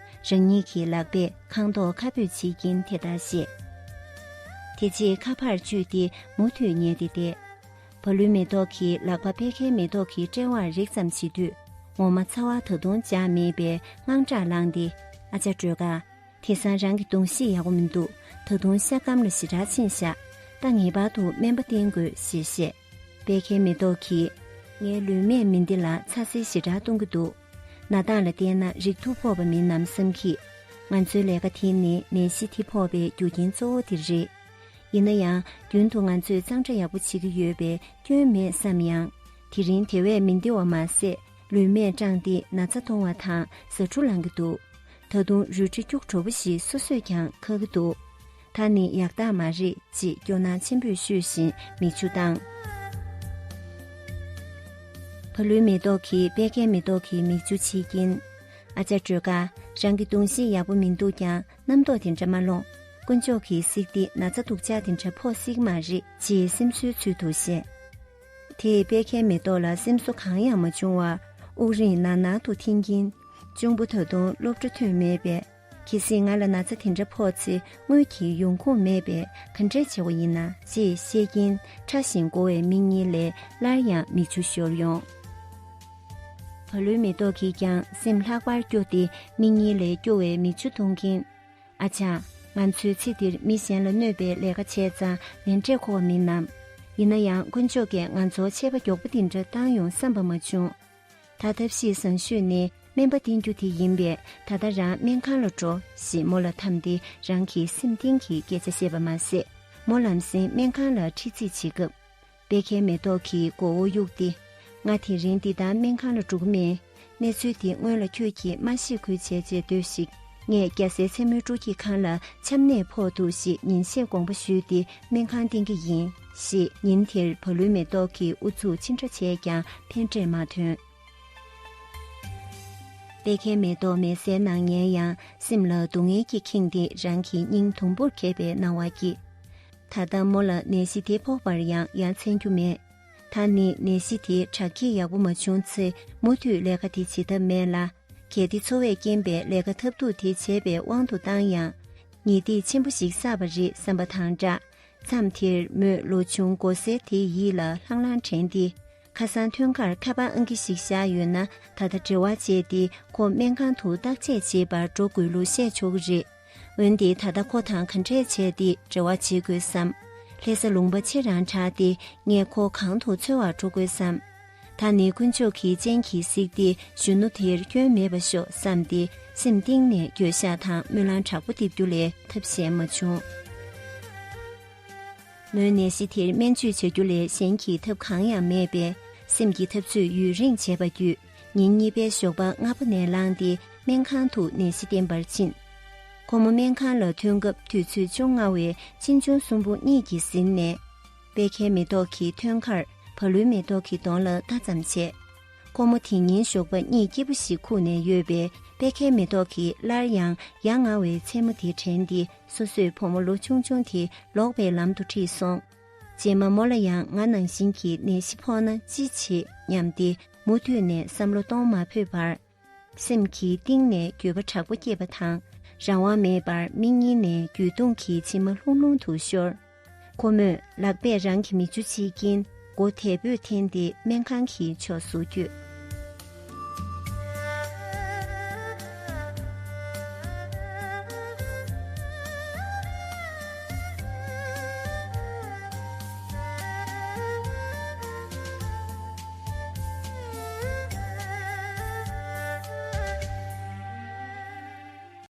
རང་ཉིད་ཀྱི་ལག་པས་ཁང་ཐོག་ཁ་སྤོས་བྱེད་ཀྱིན་དེ་ལྟར་བཤད། དེ་རྗེས་ཁ་ཕར་གཅུས་ཏེ་མུ་མཐུད་ཉལ་ཏེ་བསྡད། བ་ལུའི་མེ་ཏོག་གིས་ལག་པ་པད་ཁའི་མེ་ཏོག་གི་དཔྲལ་བར་རེག་ཙམ་བྱེད་དུས། ངོ་མ་ཚ་བ་ད་དུང་འཇགས་མེད་པས་དངངས་སྐྲག་ལངས་ཏེ། ཨ་ཅག་སྒྲོལ་དཀར། དེང་སང་རང་གི་གདོང་ཤེད་ཡག་པོ་མི་འདུག་ད་དུང་ཤ་སྐམ་ལ་ཞེ་དྲག་ཕྱིན་ཤག་ད་ངེས་པར་དུ་སྨན་པ་བསྟེན་དགོས་ཞེས་བཤད། པད་ཁའི་མེ་ཏོག་གིས། ངའི་ལུས་སྨད་མི་འདི་ལ་ཚ་སེ་ཞེ་དྲག་གཏོང་གི་འདུག་ན་ཐང་ལ་བལྟས་ན་རིགས་ཐུག་ཕོག་པ་མིན་ནམ་བསམ་གི། ང་ཚོའི་ལས་ཀ་དེ་ནི་ནད་གཞི་དེ་ཕོག་པའི་རྒྱུ་རྐྱེན་གཙོ་བོ་དེ་རེད། ཡིན་ན་ཡང་རྒྱུན་དུ་ང་ཚོས་གཙང་སྦྲ་ཡག་པོ་བྱེད་ཀྱི་ཡོད་པས་སྐྱོན་མེད་བསམ་ཡང་། དེ་རིང་དེ་བས་མི་བདེ་བ་མ་ཟད་ལུས་སྨད་སྐྲངས་ཏེ་ན་ཚ་གཏོང་བ་དང་ཟ་འཕྲུག་ལངས་ཀྱི་འདུག་ད་དུང་རུལ་དྲི་སྐྱུག་བྲོ་པོ་ཞིག་སོ་སོས་ཀྱང་ཁ་གི་འདུག་ད་ནི་ཡག་རྟགས་མ་རེད་ཅེས་སྐྱོ་སྣང་ཆེན་པོས་བཤུས་བཞིན་མིག་ཆུ་བཏང་། བ་ལུའི་མེ་ཏོག་གིས་པད་ཁའི་མེ་ཏོག་གི་མིག་ཆུ་ཕྱིས་ཀྱིན། ཨ་ཅག་སྒྲོལ་དཀར། རང་གི་གདོང་ཤེད་ཡག་པོ་མི་འདུག་ཀྱང་རྣམ་རྟོག་དེ་འདྲ་མ་སློང་། དཀོན་མཆོག་གིས་གཟིགས་ཏེ་ན་ཚ་སྡུག་ཅག་དེ་འདྲ་ཕོག་སྲིད་ཀྱི་མ་རེད་ཅེས་སེམས་གསོའི་ཚུལ་དུ་བཤད། དེས་པད་ཁའི་མེ་ཏོག་ལ་སེམས་གསོ་གང་ཡང་མ་བྱུང་བར་དབུགས་རིང་ནར་ནར་དུ་འཐེན་གྱིན། གཅུང་པོ་ད་དུང་སློབ་གྲྭ་ཐོན་མེད་པས། གལ་སྲིད་ང་ལ་ན་ཚ་དེ་འདྲ་ཕོག་ཚེ་དངུལ་གྱི་ཡོང་ཁུངས་མེད་པས་ག་འདྲས་བྱེད་དགོས་ཡིན་ན་ཅེས་བཤད་ཀྱིན་ཕྲ་ཞིང་མགོ་བའི་མིག་གཉིས་ལས་སླར་ཡང་མིག་ཆུ་ཤོར་ཡོང་། བ་ལུའི་མེ་ཏོག་གིས་ཀྱང་སེམས་ལྷག་པར་སྐྱོ་སྟེ་མིག་གཉིས་ལས་སྐྱོ་བའི་མིག་ཆུ་འཐུང་གིན། ཨ་ཅག་ང་ཚོའི་ཚེ་འདིར་མི་གཞན་ལ་གནོད་པའི་ལས་ཀ་བྱས་ཙང་ལན་འབྲས་འཁོར་བ་མིན་ནམ། ཡིན་ན་ཡང་དཀོན་མཆོག་གིས་ང་ཚོར་ཆད་པ་མགྱོགས་པོ་འདི་འདྲ་བཏང་ཡོང་བསམ་པ་མ་བྱུང་། ད་ཐབས་ཤེས་བཟང་ཤོས་ནི་སྨན་པ་བསྟེན་རྒྱུ་དེ་ཡིན་པས་ད་ལྟ་རང་སྨན་ཁང་ལ་འགྲོ་ཞེས་མོ་ལ་འཐམས་ཏེ་རང་གི་སེམས་གཏིང་གི་སྐད་ཆ་བཤད་པ་མ་ཟད། མོ་ལམ་སེང་སྨན་ཁང་ལ་ཁྲིད་རྩིས་བྱེད་སྐབས། པད་ཁའི་མེ་ཏོག་གིས་མགོ་བོ་གཡུགས་ཏེ། ང་དེ་རིང་འདི་ལྟར་སྨན་ཁང་ལ་འགྲོ་གི་མེད། གནས་ཚུལ་འདི་སྔོན་ལ་ཁྱོད་ཀྱིས་མ་ཤེས་ཁུལ་བྱས་བྱས་སྡོད་ཤིག་ངས་རྒྱལ་སའི་མཚན་མོའི་སྤྲོ་སྐྱིད་ཁང་ལ་ཆམ་ནད་ཕོག་འདུག་ཞེས་ཉིན་ཤས་དགོངས་པ་ཞུས་ཏེ་སྨན་ཁང་བསྟན་གྱི་ཡིན། ཞེས་ཉིན་དེར་བ་ལུའི་མེ་ཏོག་གིས་ཨུ་ཚུགས་ཅི་འདྲ་བྱས་ཀྱང་ཕན་འབྲས་མ་ཐོན། པད་ཁའི་མེ་ཏོག་མལ་སའི་ནང་ཉལ་ཡང་སེམས་ལ་སྡུག་བསྔལ་གྱིས་ཁེངས་ཏེ་རང་གི་སྙིང་དུམ་བུར་གས་པའི་སྣང་བ་སྐྱེས། ད་ལྟ་མོ་ལ་ནད་གཞི་དེ་ཕོག་པར་ཡང་ཡ་མཚན་རྒྱུ་མེད། ད་ནི་ནད་གཞི་དེ་དྲག་སྐྱེད་ཡག་པོ་མ་བྱུང་ཚེ་མུ་མཐུད་ལས་ཀ་དེ་བྱེད་ཐབས་མེད་ལ། གལ་ཏེ་འཚོ་བས་རྐྱེན་པས་ལས་ཀ་ཐབས་སྡུག་དེ་བྱས་པའི་དབང་དུ་བཏང་ཡང་། ཉེས་སྡིག་ཆེན་པོ་ཞིག་བསགས་པ་རེད་བསམ་པ་དང་སྦྲགས། མཚམས་དེར་མོས་ལོ་ཆུང་མགོ་སེར་དེའི་ཡིད་ལ་ལྷང་ལྷང་དྲན་ཏེ། ཁ་སང་ཐོན་ཁར་ཁ་པར་ཨང་ཀི་ཞིག་བཞག་ཡོད་ན་ད་ལྟ་འབྲེལ་བ་བྱས་ཏེ་ཁོ་སྨན་ཁང་དུ་བརྟག་དཔྱད་བྱེད་པར་འགྲོ་དགོས་ལུགས་བཤད་ཆོག་གི་རེད། འོན་ཏེ་ད་ལྟ་ཁོ་དང་ག་འདྲས་བྱས་ཏེ་འབྲེལ་བ་བྱེད་དགོས་སམ། ལྷ་ས་ལུང་པ་ཕྱིར་རང་དྲགས་ཏེ་ངས་ཁོ་གང་དུ་འཚོལ་བར་འགྲོ་དགོས་སམ། ད་ནི་དཀོན་མཆོག་གི་སྤྱན་གྱིས་གཟིགས་ཏེ་གཞོན་ནུ་དེར་སྐྱོན་མེད་པ་ཤོག་བསམ་སྟེ་སེམས་གཏིང་ནས་འགྱོད་བཤགས་དང་སྨོན་ལམ་དྲག་པོ་འདེབས་རྒྱུ་ལས་ཐབས་གཞན་མ་བྱུང་། མོའི་ནད་གཞི་དེར་སྨན་བཅོས་བྱ་རྒྱུ་ལས་གཞན་གྱི་ཐབས་གང་ཡང་མེད་པས་སེམས་ཀྱི་འཐབ་རྩོད་ཡུན་རིང་བྱས་པ་བརྒྱུད། ཉིན་གཉིས་པའི་ཞོགས་པ་སྔ་པོ་ནས་ལངས་ཏེ་སྨན་ཁང་དུ་ནད་གཞི་བསྟེན་པར་ཕྱིན། ཁོ་མོ་སྨན་ཁང་ལ་ཐོན་སྐབས་དུས་ཚོད་བཅོ་ལྔ་བའི་ཕྱིས་འབྱུང་སུམ་བུ་གཉིས་ཀྱིས་ཟིན་ནས། པད་ཁའི་མེ་ཏོག་གི་ཐོན་ཁར་བ་ལུའི་མེ་ཏོག་གི་གདོང་ལ་ལྟ་ཙམ་བྱས། ཁོ་མོ་དེ་ཉིན་ཞོགས་པ་གཉིད་སྐྱིད་པོ་ཞིག་ཁུག་ནས་ཡོད་པས་པད་ཁའི་མེ་ཏོག་གིས་སླར་ཡང་ཡ་ང་བའི་མཚན་མོ་དེ་དྲན་ཏེ་སོ་སོས་བུ་མོ་ལོ་ཆུང་ཆུང་དེ་ལོག་པའི་ལམ་དུ་ཁྲིད་སོང་། རྗེས་མ་མོ་ལ་ཡང་ང་ནང་བཞིན་གྱི་ནད་གཞི་ཕོག་ན་ཅི་བྱེད་སྙམ་སྟེ་མུ་མཐུད་ནས་བསམ་བློ་གཏོང་མ་ཕོད་པར། སེམས་ཀྱི་གཏིང་ནས་འགྱོད་པ་དྲག་པོ་སྐྱེས་པ་དང་། རང་དབང་མེད་པར་མིག་གཉིས་ནས་འགྱོད་གདུང་གི་མཆི་མ་ལྷུང་ལྷུང་དུ་ཤོར། ཁོ་མོས་ལག་པས་རང་གི་མིག་ཆུ་ཕྱིས་ཀྱིན་མགོ་དལ་པོས་འཐེན་ཏེ་སྨན་ཁང་གི་ཕྱོགས་སུ་བསྐྱོད།